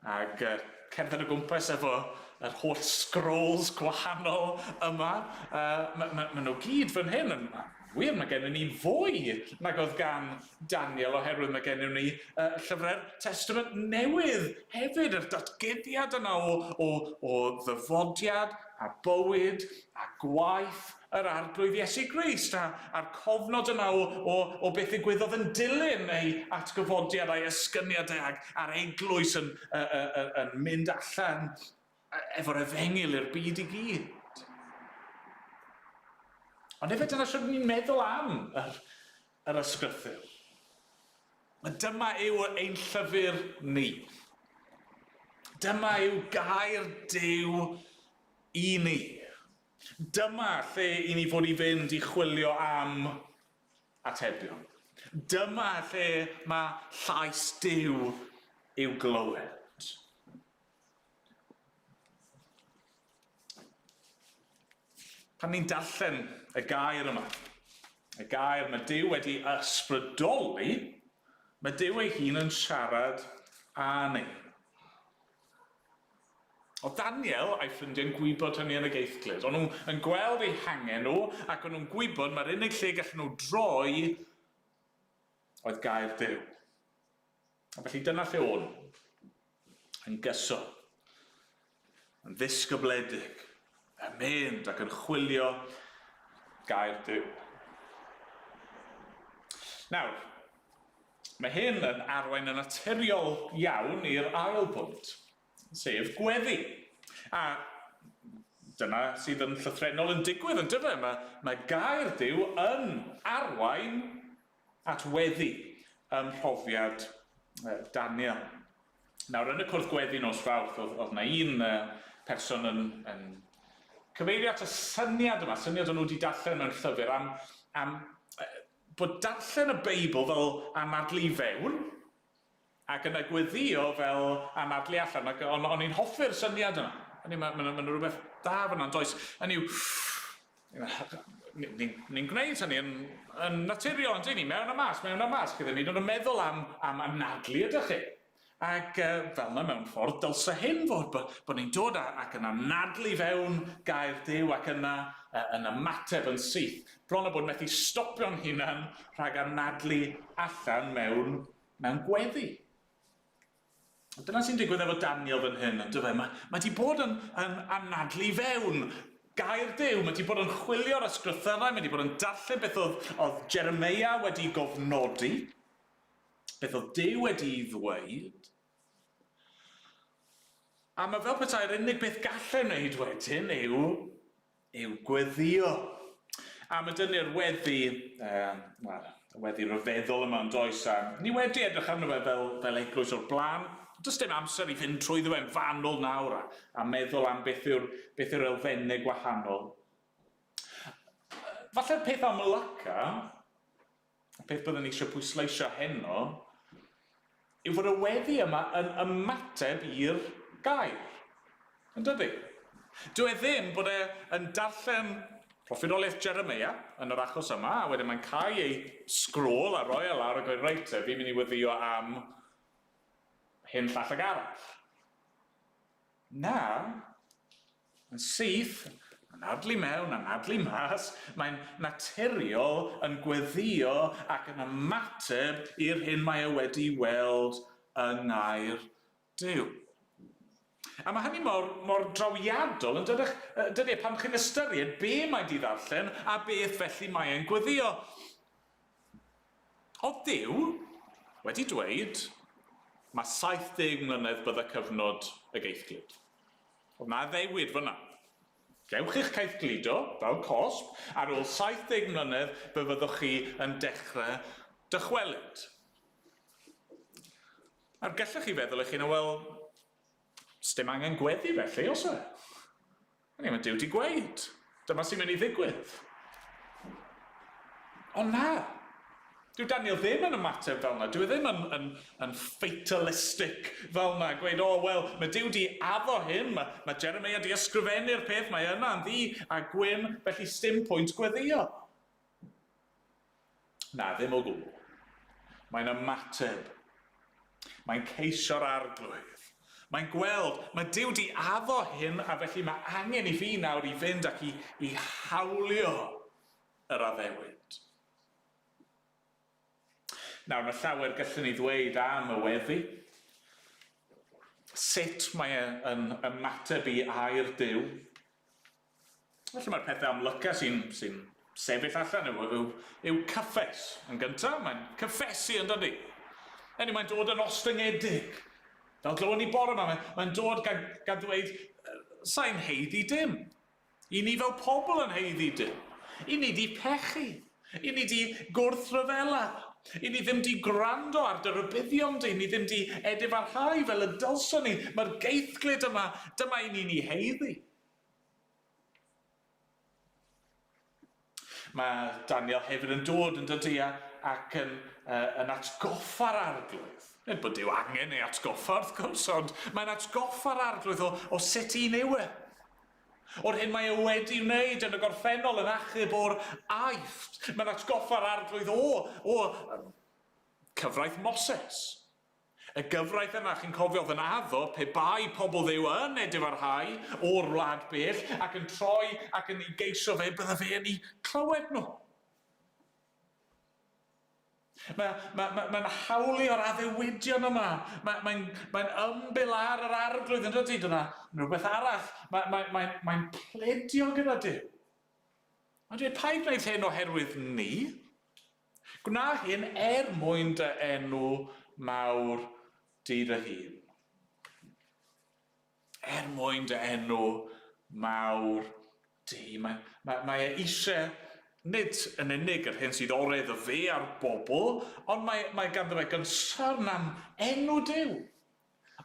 ag uh, cerdded o gwmpas efo yr holl scrolls gwahanol yma. Uh, Mae ma, ma nhw gyd fan hyn yn wir, mae gennym ni fwy nag oedd gan Daniel oherwydd mae gennym ni uh, llyfrau'r Testament Newydd hefyd, yr datguddiad yna o, o, o ddyfodiad a bywyd a gwaith yr Arglwydd Iesu Grist, a, a'r cofnod yna o, o, o beth ddigwyddodd yn dilyn ei atgyfodiad a'i esgyniad e ag, a'r eglwys yn, uh, uh, uh, yn mynd allan efo'r efengyl i'r byd i gyd. Ond efe dyna sut ni'n meddwl am yr, yr ysgrythur. Dyma yw ein llyfr ni. Dyma yw gair Duw i ni. Dyma lle i ni fod i fynd i chwilio am atebion. Dyma lle mae llais Duw i'w glywed. Pan ni'n darllen y gair yma, y gair mae Duw wedi ysbrydoli, mae Duw ei hun yn siarad â ni. Oedd Daniel a'i ffrindiau'n gwybod hynny yn y geithglyd. O'n nhw yn gweld eu hangen nhw ac o'n nhw'n gwybod mae'r unig lle gallen nhw droi oedd gair Duw. A felly dyna lle o'n nhw, yn gyson, yn ddisgybledig, yn mynd ac yn chwilio gair Duw. Nawr, mae hyn yn arwain yn naturiol iawn i'r ail bwynt, sef gweddi. A dyna sydd yn llythrennol yn digwydd, yn dyfe? Mae, mae gair Duw yn arwain at weddi ym mhrofiad Daniel. Nawr, yn y cwrdd gweddi nos Fawrth, oedd, oedd na un person yn, yn cyfeirio at y syniad yma, syniad o'n nhw wedi darllen mewn llyfr am, am bod darllen y Beibl fel anadlu i fewn, ac yna gweddio fel anadlu allan, ac o'n, on i'n hoffi'r syniad yna. Hynny, mae ma, ma, ma rhywbeth da fyna, does? Hynny yw, ni'n ni, ni gwneud hynny yn, yn naturiol, yn dyn ni, mewn a mas, mewn a mas. Chi ddim hyd yn oed yn meddwl am, am anadlu, ydych chi? Ac uh, fel yna mewn ffordd, dylse hyn fod, bod, bod ni'n dod a, ac yn anadlu fewn gair Duw ac yna uh, yn ymateb yn syth. Bron a bod methu stopio'n hunan rhag anadlu allan mewn, mewn gweddi. Dyna sy'n digwydd efo Daniel fan hyn, yn dyfe? Mae, mae di bod yn, yn anadlu fewn gair Duw, mae di bod yn chwilio'r ysgrythyrau, mae di bod yn darllen beth oedd, oedd Jeremia wedi gofnodi. Beth oedd Duw wedi'i ddweud? A mae fel petai'r unig beth gallai wneud wedyn yw, yw gweddio. A mae dynnu'r weddi, um, wel, y weddi ryfeddol yma yn does, a ni wedi edrych arno fe fel, fel eglwys o'r blaen. Does dim amser i fynd trwyddo fe'n fanwl nawr a, a meddwl am beth yw'r, beth yw'r elfennau gwahanol. Falle'r peth amlyca Y peth byddwn ni eisiau pwysleisio heno yw fod y weddi yma yn ymateb i'r gair. Yn dydy? Dyw e ddim bod e yn darllen proffwydoliaeth Jeremeia yn yr achos yma, a wedyn mae'n cau ei sgrôl a roi e lawr a gweud, reit te, fi'n mynd i weddïo am hyn, llall ag arall. Na, yn syth, anadlu mewn, anadlu mas, mae'n naturiol yn gweddïo ac yn ymateb i'r hyn mae e wedi weld yng ngair Duw. A mae hynny mor, mor drawiadol yn dydych, dydy, e, pan chi'n ystyried be mae di ddarllen a beth felly mae e'n gweddio. Oedd Duw wedi dweud, mae 70 mlynedd bydda cyfnod y geithglyd. Oedd na addewid fyna. Gewch eich caethgludo fel cosb, ar ôl 70 mlynedd fe fyddwch chi yn dechrau dychwelyd. Nawr, gallech chi feddwl eich hun, wel, sdim angen gweddi felly, os e? Hynny, mae Duw di gweud, dyma sy'n mynd i ddigwydd. Ond na, dyw Daniel ddim yn ymateb fel yna, dyw e ddim yn, yn, yn fatalistic fel yna, gweud, o, oh, wel, mae Duw di addo hyn, mae, mae Jeremiah di ysgrifennu'r peth, mae yna yn ddu a gwyn, felly sdim pwynt gweddio. Na, ddim o gwbl. Mae'n ymateb. Mae'n ceisio'r arglwydd. Mae'n gweld, mae Duw di addo hyn a felly mae angen i fi nawr i fynd ac i, i hawlio yr addewid. Nawr, mae llawer gallwn ni ddweud am y weddi. Sut mae e yn ymateb i air Duw. Felly mae'r pethau amlyca sy'n sy sefyll allan yw, yw, yw cyffes. Yn gyntaf, mae'n cyffesu yn dydy. Enw, mae'n dod yn ostyngedig. Fel glywon ni bore yma, mae'n mae dod gan, gan ddweud, sa'n heiddi dim. I ni fel pobl yn heiddi dim. I ni di pechu. I ni di gwrthryfela. I ni ddim di gwrando ar dy rybuddion di. Ni ddim di edifarhau fel y dylswn ni. Mae'r geithglyd yma, dyma i ni'n ei heiddi. Mae Daniel hefyd yn dod yn dydy ac yn, uh, yn atgoffa'r arglwydd. Nid bod Duw angen ei atgoffa wrth gwrs, ond mae'n atgoffa'r arglwydd o, o sut un yw e. O'r hyn mae e wedi wneud yn y gorffennol yn achub o'r aifft. Mae'n atgoffa'r arglwydd o, o cyfraith Moses. Y gyfraith yna, chi'n cofio, oedd yn addo pe bai pobl Dduw yn edifarhau o'r wlad bell ac yn troi ac yn ei geisio fe, bydde fe yn eu clywed nhw. Mae'n mae, mae, mae hawlio'r addewidion yma. Mae'n mae, mae ymbil ar yr arglwydd yn dydy? Dyna rhywbeth arall. Mae'n mae, mae, mae pledio gyda Duw. Mae'n dweud, paid gwneud hyn oherwydd ni. Gwna hyn er mwyn dy enw mawr di dy hun. Er mwyn dy enw mawr di. Mae, mae, mae e eisiau nid yn unig yr hyn sydd orau iddo fe a'r bobl, ond mae, mae ganddo fe gynsyrn am enw Duw.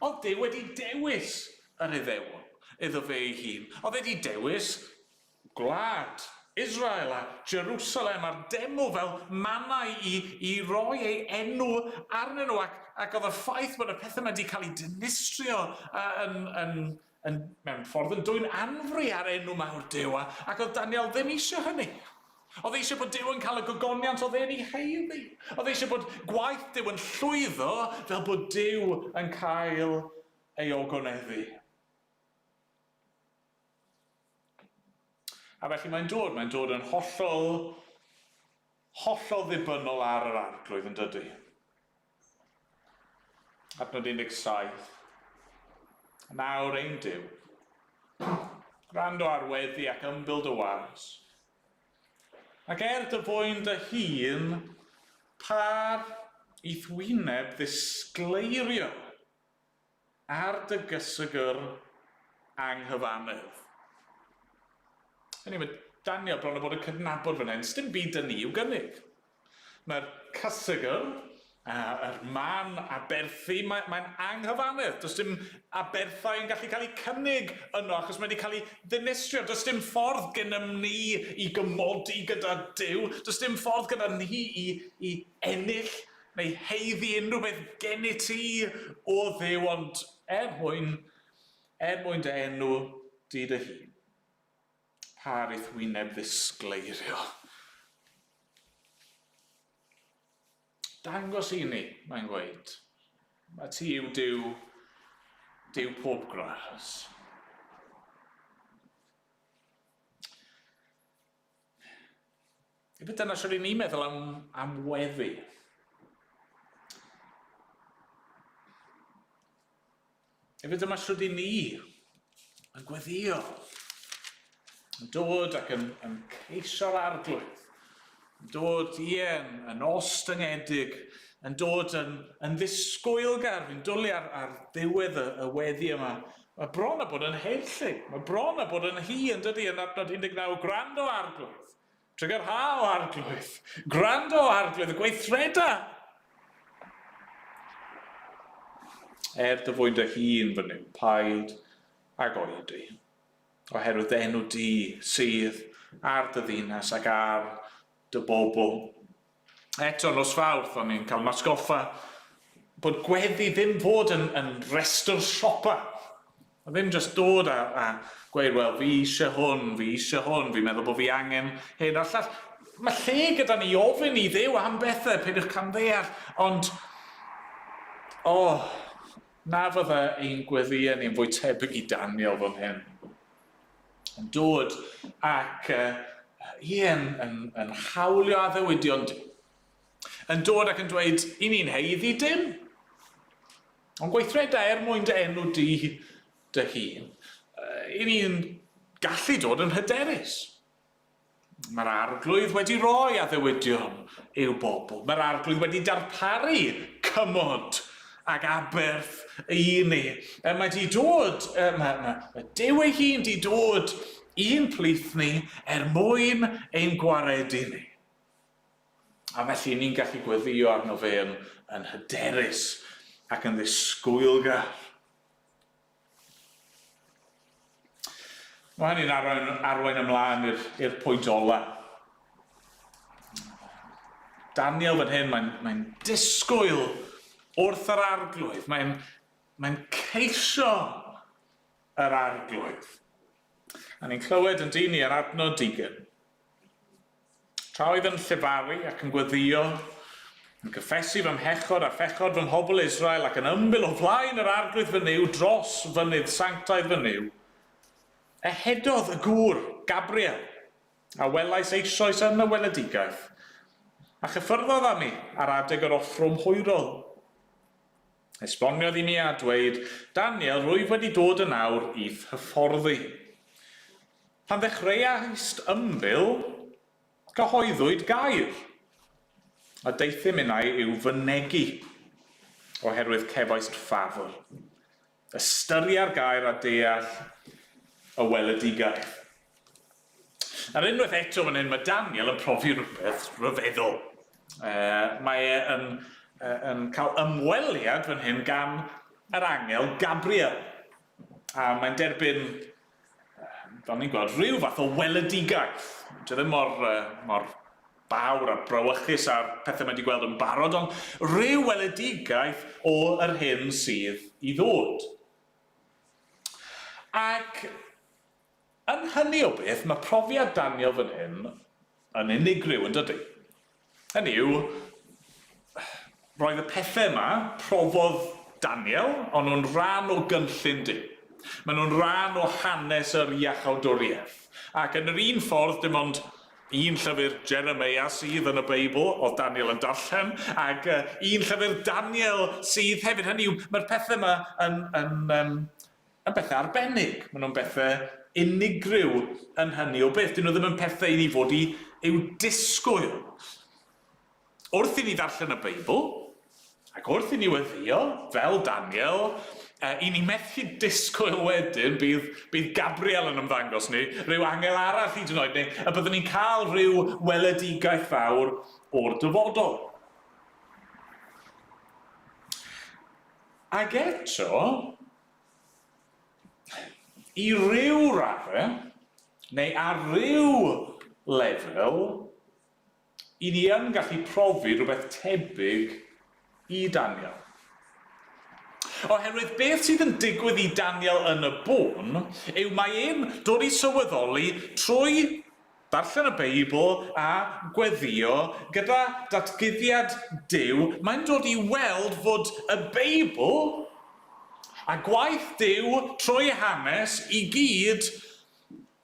Oedd Duw wedi dewis yr Iddewon iddo fe ei hun. Oedd e wedi dewis gwlad Israel a Jerusalem a'r deml fel mannau i, i roi ei enw arnyn nhw ac, ac oedd y ffaith bod y pethau yma wedi cael eu dinistrio yn, yn, yn, mewn ffordd yn dwyn anfri ar enw mawr Duw a, ac oedd Daniel ddim eisiau hynny. Oedd eisiau bod Duw yn cael y gogoniant oedd e'n ei haeddu. Oedd eisiau bod gwaith Duw yn llwyddo fel bod Duw yn cael ei ogoneddu. A felly mae'n dod, mae'n dod yn hollol, hollol ddibynnol ar yr arglwydd yn dydy. Adnod 17. Nawr ein Duw, gwrando ar weddi ac ymbil dy was. Ac er dy fwyn dy hun, par i'th wyneb ddisgleirio ar dy gysegr anghyfannedd. Hynny, mae Daniel bron o bod yn cydnabod fan hyn, sdim byd dyn ni i'w gynnig. Mae'r cysegr, yr man aberthu, mae'n mae anghyfannedd. Does dim aberthau yn gallu cael eu cynnig yno achos mae wedi cael ei ddinistrio. Does dim ffordd gennym ni i gymodi gyda Duw. Does dim ffordd gyda ni i, i ennill neu haeddu unrhyw beth gennyt ti o Dduw, ond er mwyn, er mwyn dy enw di dy hun. Par i'th wyneb ddisgleirio. Dangos i ni, mae'n gweud. Mae ti yw Duw, Duw pob gras. Efe dyna sydd ni'n meddwl am, am weddi. Efe dyma sydd i ni yn gweddio. Yn dod ac yn, yn ceisio'r arglwydd. Yn dod, ie, yn, yn ostyngedig, yn dod yn, yn ddisgwylgar. Fi'n dwlu ar, ar ddiwedd y, y weddi yma. Mae bron a bod yn heirllug. Mae bron a bod yn hi, yn dydy, yn adnod 19. Gwrando arglwydd. Trugarha o arglwydd. Gwrando o arglwydd, y gweithreda. Er dy fwyn dy hun fy Nuw, paid ag oedi, oherwydd dy enw di sydd ar dy ddinas ac ar dy bobl. Eto, nos Fawrth, o'n i'n cael matgoffa bod gweddi ddim fod yn, yn restr siopa. A ddim jyst dod a, a gweud, wel, fi eisiau hwn, fi eisiau hwn, fi'n meddwl bod fi angen hyn a'r llall. Mae lle gyda ni ofyn i Dduw am bethau, peidiwch camddeall, ond, o, oh, na fydda ein gweddïau ni'n fwy tebyg i Daniel fan hyn. Yn dod ac, uh, ie, yn, yn, yn hawlio addewidion Duw. Yn dod ac yn dweud, i ni'n heiddi dim. Ond gweithreda er mwyn dy enw di dy hun. I ni'n gallu dod yn hyderus. Mae'r Arglwydd wedi rhoi addewidion i'w bobl. Mae'r Arglwydd wedi darparu cymod ac aberth i ni. Mae di dod, mae, mae, mae Duw ei hun di dod i'n plith ni er mwyn ein gwaredu ni. A felly ni'n gallu gweddio arno fe yn, yn hyderus ac yn ddisgwylgar. Mae hynny'n arwain, arwain ymlaen i'r pwynt ola. Daniel fan hyn, mae'n mae disgwyl wrth yr arglwydd. Mae'n mae ceisio yr arglwydd. A ni'n clywed yn dyn ni ar adnod digon. Tra oedd yn llefaru ac yn gweddïo, yn cyffesu fy mhechod a phechod fy mhobl Israel ac yn ymbil o flaen yr Arglwydd fy Nuw dros fynydd sanctaidd fy Nuw, ehedodd y gŵr, Gabriel, a welais eisoes yn y weledigaeth, a chyffyrddodd â mi ar adeg yr offrwm hwyrol. Esboniodd i mi a dweud, Daniel, rwyf wedi dod yn awr i'th hyfforddi. Pan ddechreuaist ymbil, cyhoeddwyd gair, a deuthum innau i'w fynegi, oherwydd cefaist ffafr. Ystyria'r gair a deall y weledigaeth. Nawr unwaith eto fan hyn mae Daniel yn profi rhywbeth rhyfeddol. Mae e yn, yn cael ymweliad fan hyn gan yr angel Gabriel. A mae'n derbyn, fel ni'n gweld, rhyw fath o weledigaeth. Dyw e ddim mor, mor fawr a brawychus a'r pethau mae wedi gweld yn barod, ond rhyw weledigaeth o yr hyn sydd i ddod. Ac Yn hynny o beth, mae profiad Daniel fan hyn yn unigryw, yn dydy? Hynny yw, roedd y pethau yma, profodd Daniel, o'n nhw'n rhan o gynllun Duw. Maen nhw'n rhan o hanes yr iachawdwriaeth. Ac yn yr un ffordd, dim ond un llyfr Jeremeia sydd yn y Beibl, oedd Daniel yn darllen, ac un llyfr Daniel sydd hefyd. Hynny yw, mae'r pethau yma yn, yn, um, yn bethau arbennig, maen nhw'n bethau unigryw yn hynny o beth. Dyn nhw ddim yn pethau i ni fod i i'w disgwyl. Wrth i ni ddarllen y Beibl, ac wrth i ni weddïo, fel Daniel, i ni methu disgwyl wedyn bydd, bydd Gabriel yn ymddangos ni, rhyw angel arall hyd yn oed, neu y byddwn ni'n cael rhyw weledigaeth fawr o'r dyfodol. Ac eto, i ryw raddau, neu ar ryw lefel, i ni yn gallu profi rhywbeth tebyg i Daniel. Oherwydd beth sydd yn digwydd i Daniel yn y bôn yw mae e'n dod i sylweddoli trwy darllen y Beibl a gweddïo gyda datguddiad Duw, mae'n dod i weld fod y Beibl a gwaith Duw trwy hanes i gyd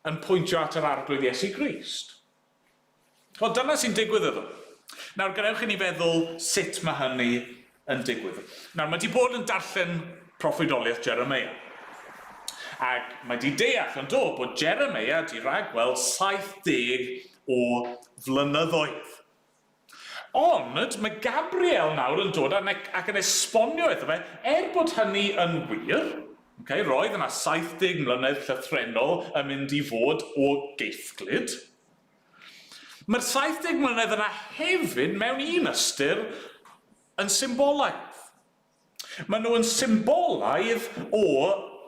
yn pwyntio at yr Arglwydd Iesu Grist. Wel, dyna sy'n digwydd iddo. Nawr, gadewch i ni feddwl sut mae hynny yn digwydd. Nawr, mae 'di bod yn darllen proffwydoliaeth Jeremeia. Ac mae 'di deall, yn do, bod Jeremeia 'di ragweld 70 o flynyddoedd. Ond mae Gabriel nawr yn dod ac yn esbonio iddo fe, er bod hynny yn wir, okay, roedd yna 70 mlynedd llythrennol yn mynd i fod o geithglyd, mae'r 70 mlynedd yna hefyd, mewn un ystyr, yn symbolaidd. Maen nhw yn symbolaidd o,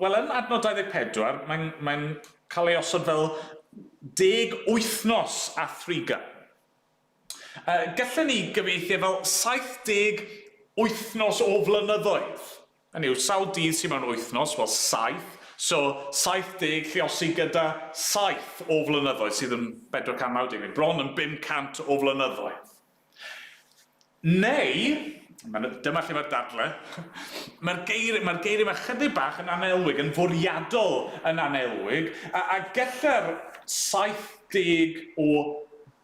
wel yn adnod 24, mae'n mae cael ei osod fel deg wythnos a thrigain. Uh, gallen ni gyfieithu e fel 70 wythnos o flynyddoedd. Hynny yw, sawl dydd sydd mewn wythnos? Wel, saith. So, 70 lliosi gyda saith o flynyddoedd, sydd yn 490, neu bron yn 500 o flynyddoedd. Neu, dyma lle mae'r dadle, mae'r geiriau, mae'r geiriau yma chydig bach yn anelwig, yn fwriadol yn anelwig, a, a gellir 70 o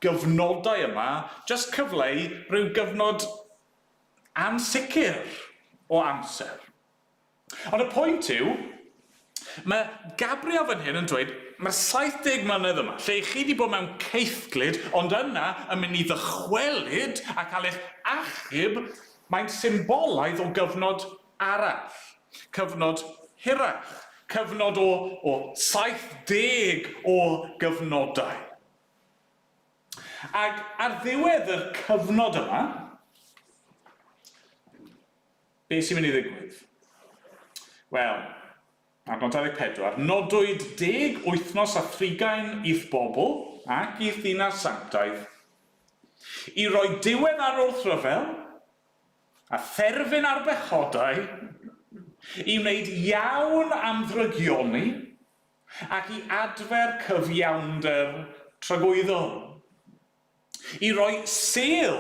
gyfnodau yma jyst cyfleu rhyw gyfnod ansicr o amser. Ond y pwynt yw, mae Gabriel fan hyn yn dweud, mae'r 70 mlynedd yma, lle chi wedi bod mewn caethglud, ond yna yn mynd i ddychwelyd a cael eich achub, mae'n symbolaidd o gyfnod arall, cyfnod hirach, cyfnod o, o 70 o gyfnodau. Ac ar ddiwedd yr cyfnod yma, Be sy'n mynd i ddigwydd? Wel, adnod 24, nodwyd deg wythnos a thrigain i'th bobl ac i'th ddinas sanctaidd, i roi diwedd ar wrthryfel a therfyn ar bechodau, i wneud iawn am ddrygioni, ac i adfer cyfiawnder tragwyddol. I roi sêl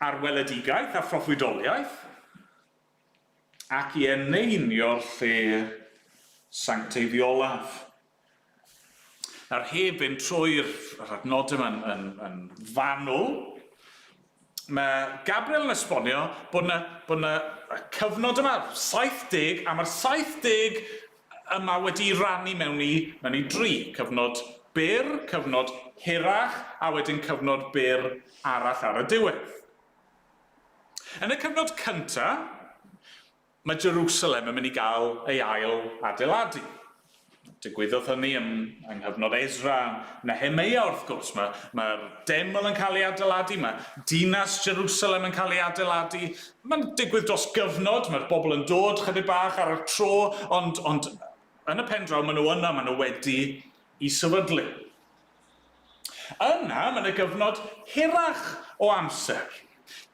ar weledigaeth a phroffwydoliaeth, ac i eneinio'r lle sancteiddiolaf. Nawr, heb fynd trwy'r adnodau yma yn, yn, yn fanwl, mae Gabriel yn esbonio bod yna, bod yna cyfnod yma, 70, a mae'r 70 yma wedi'i rannu mewn i, mewn i dri, cyfnod byr, cyfnod hirach, a wedyn cyfnod byr arall ar y diwedd. Yn y cyfnod cyntaf, mae Jerusalem yn mynd i gael ei ail adeiladu. Digwyddodd hynny yng nghyfnod Ezra a Nehemeia wrth gwrs. Mae'r mae deml yn cael ei adeiladu, mae dinas Jerusalem yn cael ei adeiladu. Mae'n digwydd dros gyfnod, mae'r bobl yn dod chydig bach ar y tro, ond, ond yn y pen draw maen nhw yna, maen nhw wedi i sefydlu. Yna, mae yna gyfnod hirach o amser.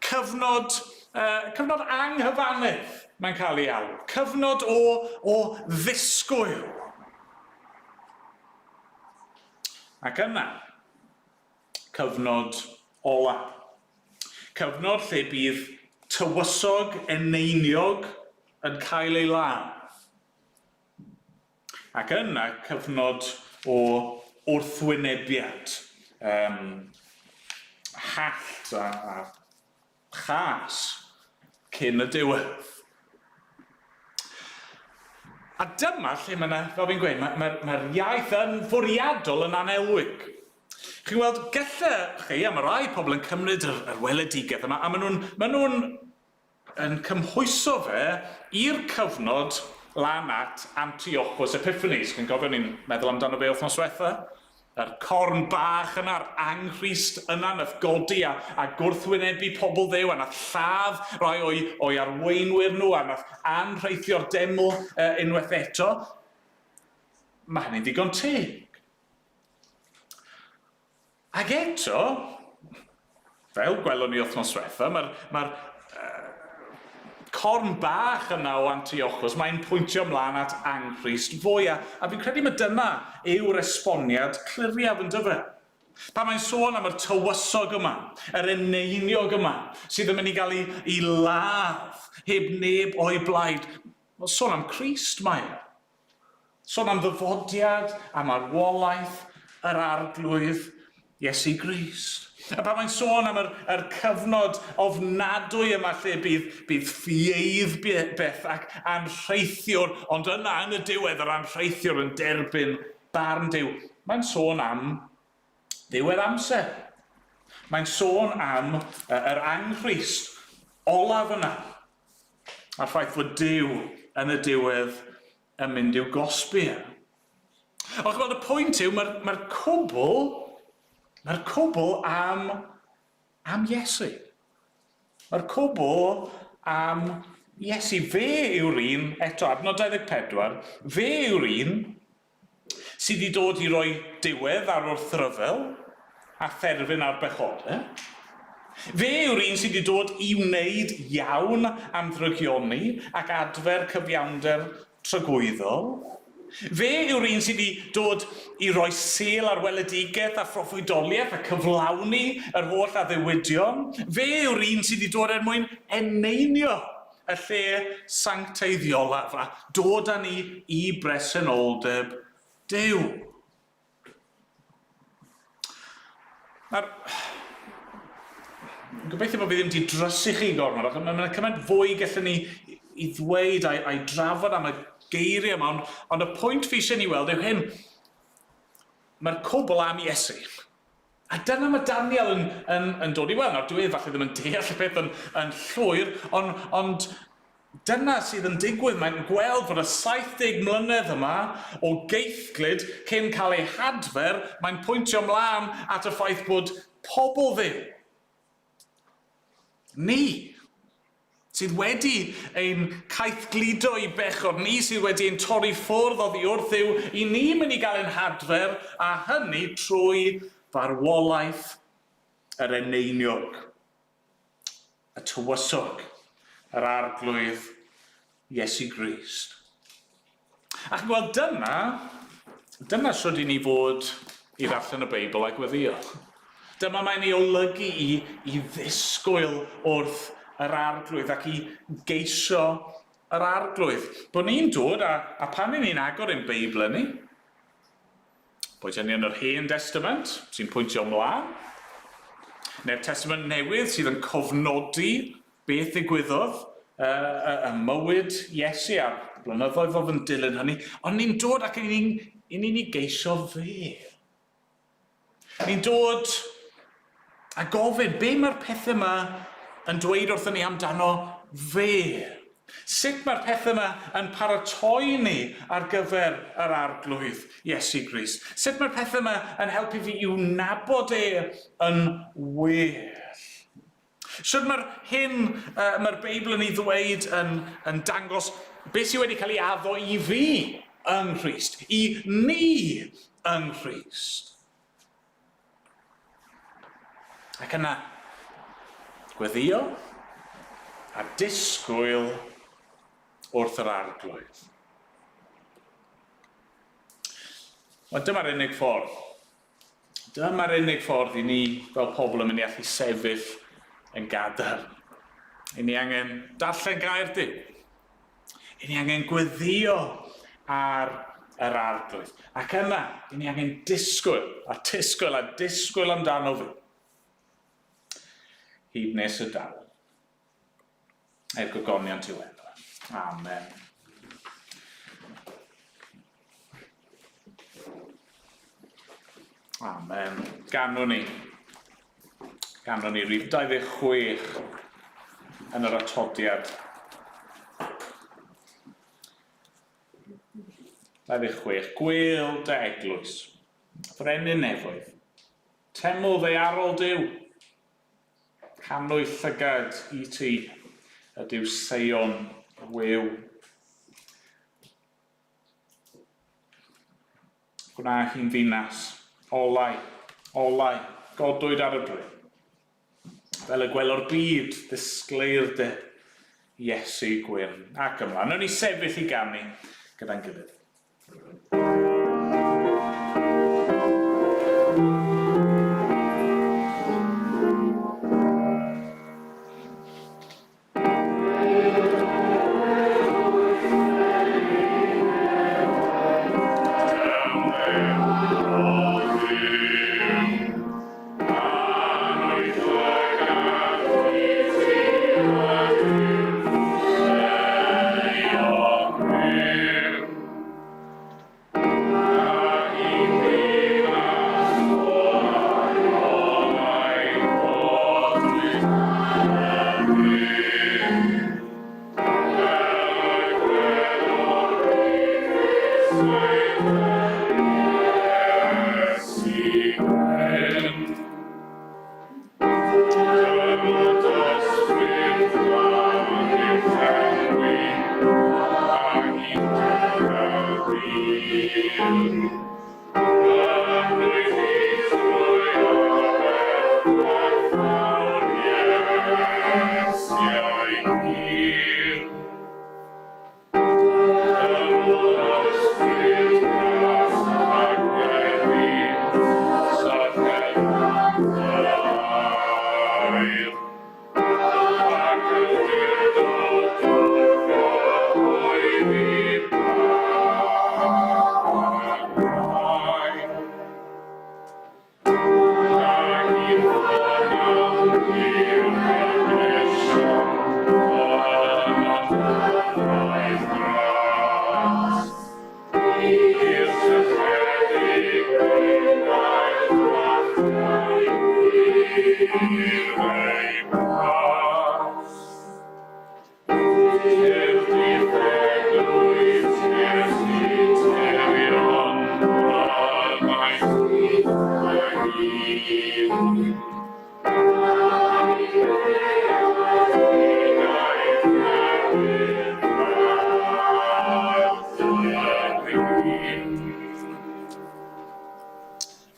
Cyfnod, uh, cyfnod anghyfannedd, mae'n cael ei alw. Cyfnod o, o ddisgwyl. Ac yna, cyfnod ola. Cyfnod lle bydd tywysog eneiniog yn cael ei ladd. Ac yna cyfnod o wrthwynebiad, um, hallt a, a chas cyn y diwedd. A dyma lle mae yna, fel fi'n gweud, mae'r mae, mae iaith yn fwriadol yn anelwig. Chi'n gweld, gallai chi, a mae rai pobl yn cymryd yr, yr weledigaeth yma, a maen nhw'n maen nhw yn cymhwyso fe i'r cyfnod lan at Antiochus Epiphanes. Chi'n cofio ni'n meddwl amdano fe wythnos diwetha? Yr corn bach yna, yr anghrist yna nath godi a, a gwrthwynebu pobl Dduw a nath lladd rai o'i, o'i arweinwyr nhw a nath anrheithio'r deml uh, unwaith eto. Mae hynny'n ddigon teg. Ac eto, fel gwelwn ni wythnos diwetha, mae'r mae uh, corn bach yna o Antiochus, mae'n pwyntio mlaen at Anghrist fwya. A fi'n credu mae dyna yw'r esboniad cliriaf yn dyfe. Pan mae'n sôn am yr tywysog yma, yr eneiniog yma, sydd yn mynd i gael ei, ei ladd heb neb o'i blaid, mae'n sôn am Crist mae e. Sôn am ddyfodiad a marwolaeth yr Arglwydd Iesu Grist. A pan mae'n sôn am yr, yr cyfnod ofnadwy yma lle bydd, bydd ffieidd beth ac anrheithiwr, ond yna yn y diwedd yr anrheithiwr yn derbyn barn Duw. Mae'n sôn am ddiwedd amser. Mae'n sôn am yr anghrist olaf yna. A'r ffaith fod Duw yn y diwedd yn mynd i'w gosbi e. Ond chymod, y pwynt yw, mae'r mae cwbl, mae'r cwbl am, am Iesu. Mae'r cwbl am Iesu. Fe yw'r un, eto, adnod 24, fe yw'r un sydd wedi dod i roi diwedd ar wrthryfel a therfyn ar bechodau. Fe yw'r un sydd wedi dod i wneud iawn am ddrygioni ac adfer cyfiawnder tragwyddol. Fe yw'r un sydd wedi dod i roi sêl ar weledigaeth a phroffwydoliaeth a cyflawni yr holl addewidion. Fe yw'r un sydd wedi dod er mwyn eneinio y lle sancteiddiolaf a dod â ni i bresenoldeb Duw. Nawr, gobeithio bod fi ddim wedi drysu chi gormod, achos mae'n ma cymaint fwy gallwn ni i ddweud a'i, a'i drafod am y geiriau yma, ond, ond y pwynt fi eisiau ni weld yw hyn. Mae'r cwbl am Iesu. A dyna mae Daniel yn, yn, yn dod i weld. Nawr, dwi e falle ddim yn deall y peth yn, yn llwyr, ond, ond dyna sydd yn digwydd. Mae'n gweld fod y 70 mlynedd yma o geithglyd cyn cael ei hadfer, mae'n pwyntio mlaen at y ffaith bod pobl Dduw, ni, sydd wedi ein caethgludo i bechod, ni sydd wedi ein torri ffwrdd oddi wrth Dduw, i ni mynd i gael ein hadfer, a hynny trwy farwolaeth yr eneiniog, y tywysog, yr Arglwydd Iesu Grist. A chi'n gweld, dyna, dyna shwd i ni fod i ddarllen y Beibl a gweddio. Dyma mae'n ei olygu i, i ddisgwyl wrth yr Arglwydd ac i geisio yr Arglwydd. Bod ni'n dod, a, a pan i ni'n agor ein Beibl ni, boed hynny yn yr Hen Destament, sy'n pwyntio ymlaen, neu'r Testament Newydd sydd yn cofnodi Beth ddigwyddodd ym mywyd Iesu a'r blynyddoedd oedd yn dilyn hynny, ond ni'n dod ac ni'n ni'n i geisio fe. Ni'n dod a gofyn, be mae'r pethau yma yn dweud wrthyn ni amdano fe? Sut mae'r pethau yma yn paratoi ni ar gyfer yr Arglwydd Iesu Grist? Sut mae'r pethau yma yn helpu fi i'w nabod e yn well? Sut mae'r hyn uh, mae'r Beibl yn ei ddweud yn, yn dangos beth sydd wedi cael ei addo i fi yng Nghrist, i ni yng Nghrist. Ac yna, gweddio a disgwyl wrth yr Arglwydd. Wel, dyma'r unig ffordd Dyma'r unig ffordd i ni fel pobl yn mynd i allu sefyll yn gadarn. I ni angen darllen gair Duw. I ni angen gweddio ar yr Arglwydd. Ac yna, i ni angen disgwyl, a disgwyl, a disgwyl amdano fe. Hyd nes y daw. Er gogoniant i'w enw. Amen. Amen. Ganwn ni. Ganwn ni rhif 26 yn yr atodiad. 26. Gwêl dy eglwys. Frenin nefoedd. Teml ddaearol Duw. Cannoedd llygad i ti ydyw Seion wiw. Gwna hi'n ddinas, olau, olau, godwyd ar y bryn. Fel y gwelo'r byd, ddisgleirdeb. Iesu gwyn. Ac ymlaen. Wnawn ni sefyll i ganu gyda'n gilydd.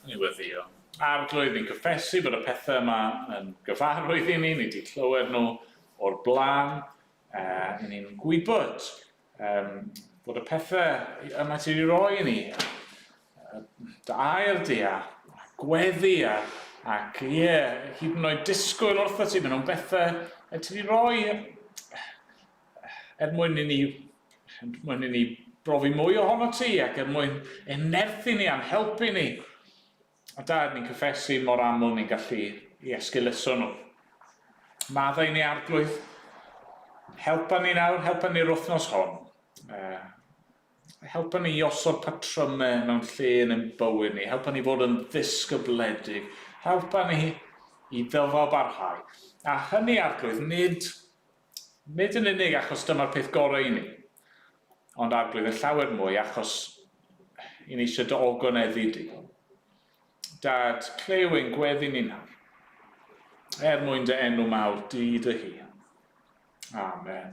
Ni weddio. Arglwydd, ni'n cyffesu bod y pethau yma yn gyfarwydd i ni, ni wedi clywed nhw o'r blaen, i ni'n gwybod um, bod y pethau yma ti wedi rhoi i ni, dy air di a gweddi a, ac ie, yeah, hyd yn oed disgwyl wrtho ti, maen nhw'n bethau y ti wedi rhoi er mwyn i ni, er mwyn i ni brofi mwy ohono ti ac er mwyn ein nerthu ni a'n helpu ni. A dad, ni'n cyffesu mor aml ni'n gallu i esgeuluso nhw. Maddau ni arglwydd, helpa ni nawr, helpa ni'r wythnos hon. Uh, helpa ni i osod patrymau mewn lle yn ein bywyd ni, helpa ni fod yn ddisgybledig, helpa ni i ddyfal barhau. A hynny arglwydd, nid, nid yn unig achos dyma'r peth gorau i ni, ond arglwydd yn llawer mwy achos i ni eisiau dy ogoneddu di. Dad, clyw ein gweddi ni nawr, er mwyn dy enw mawr di dy hun. Amen.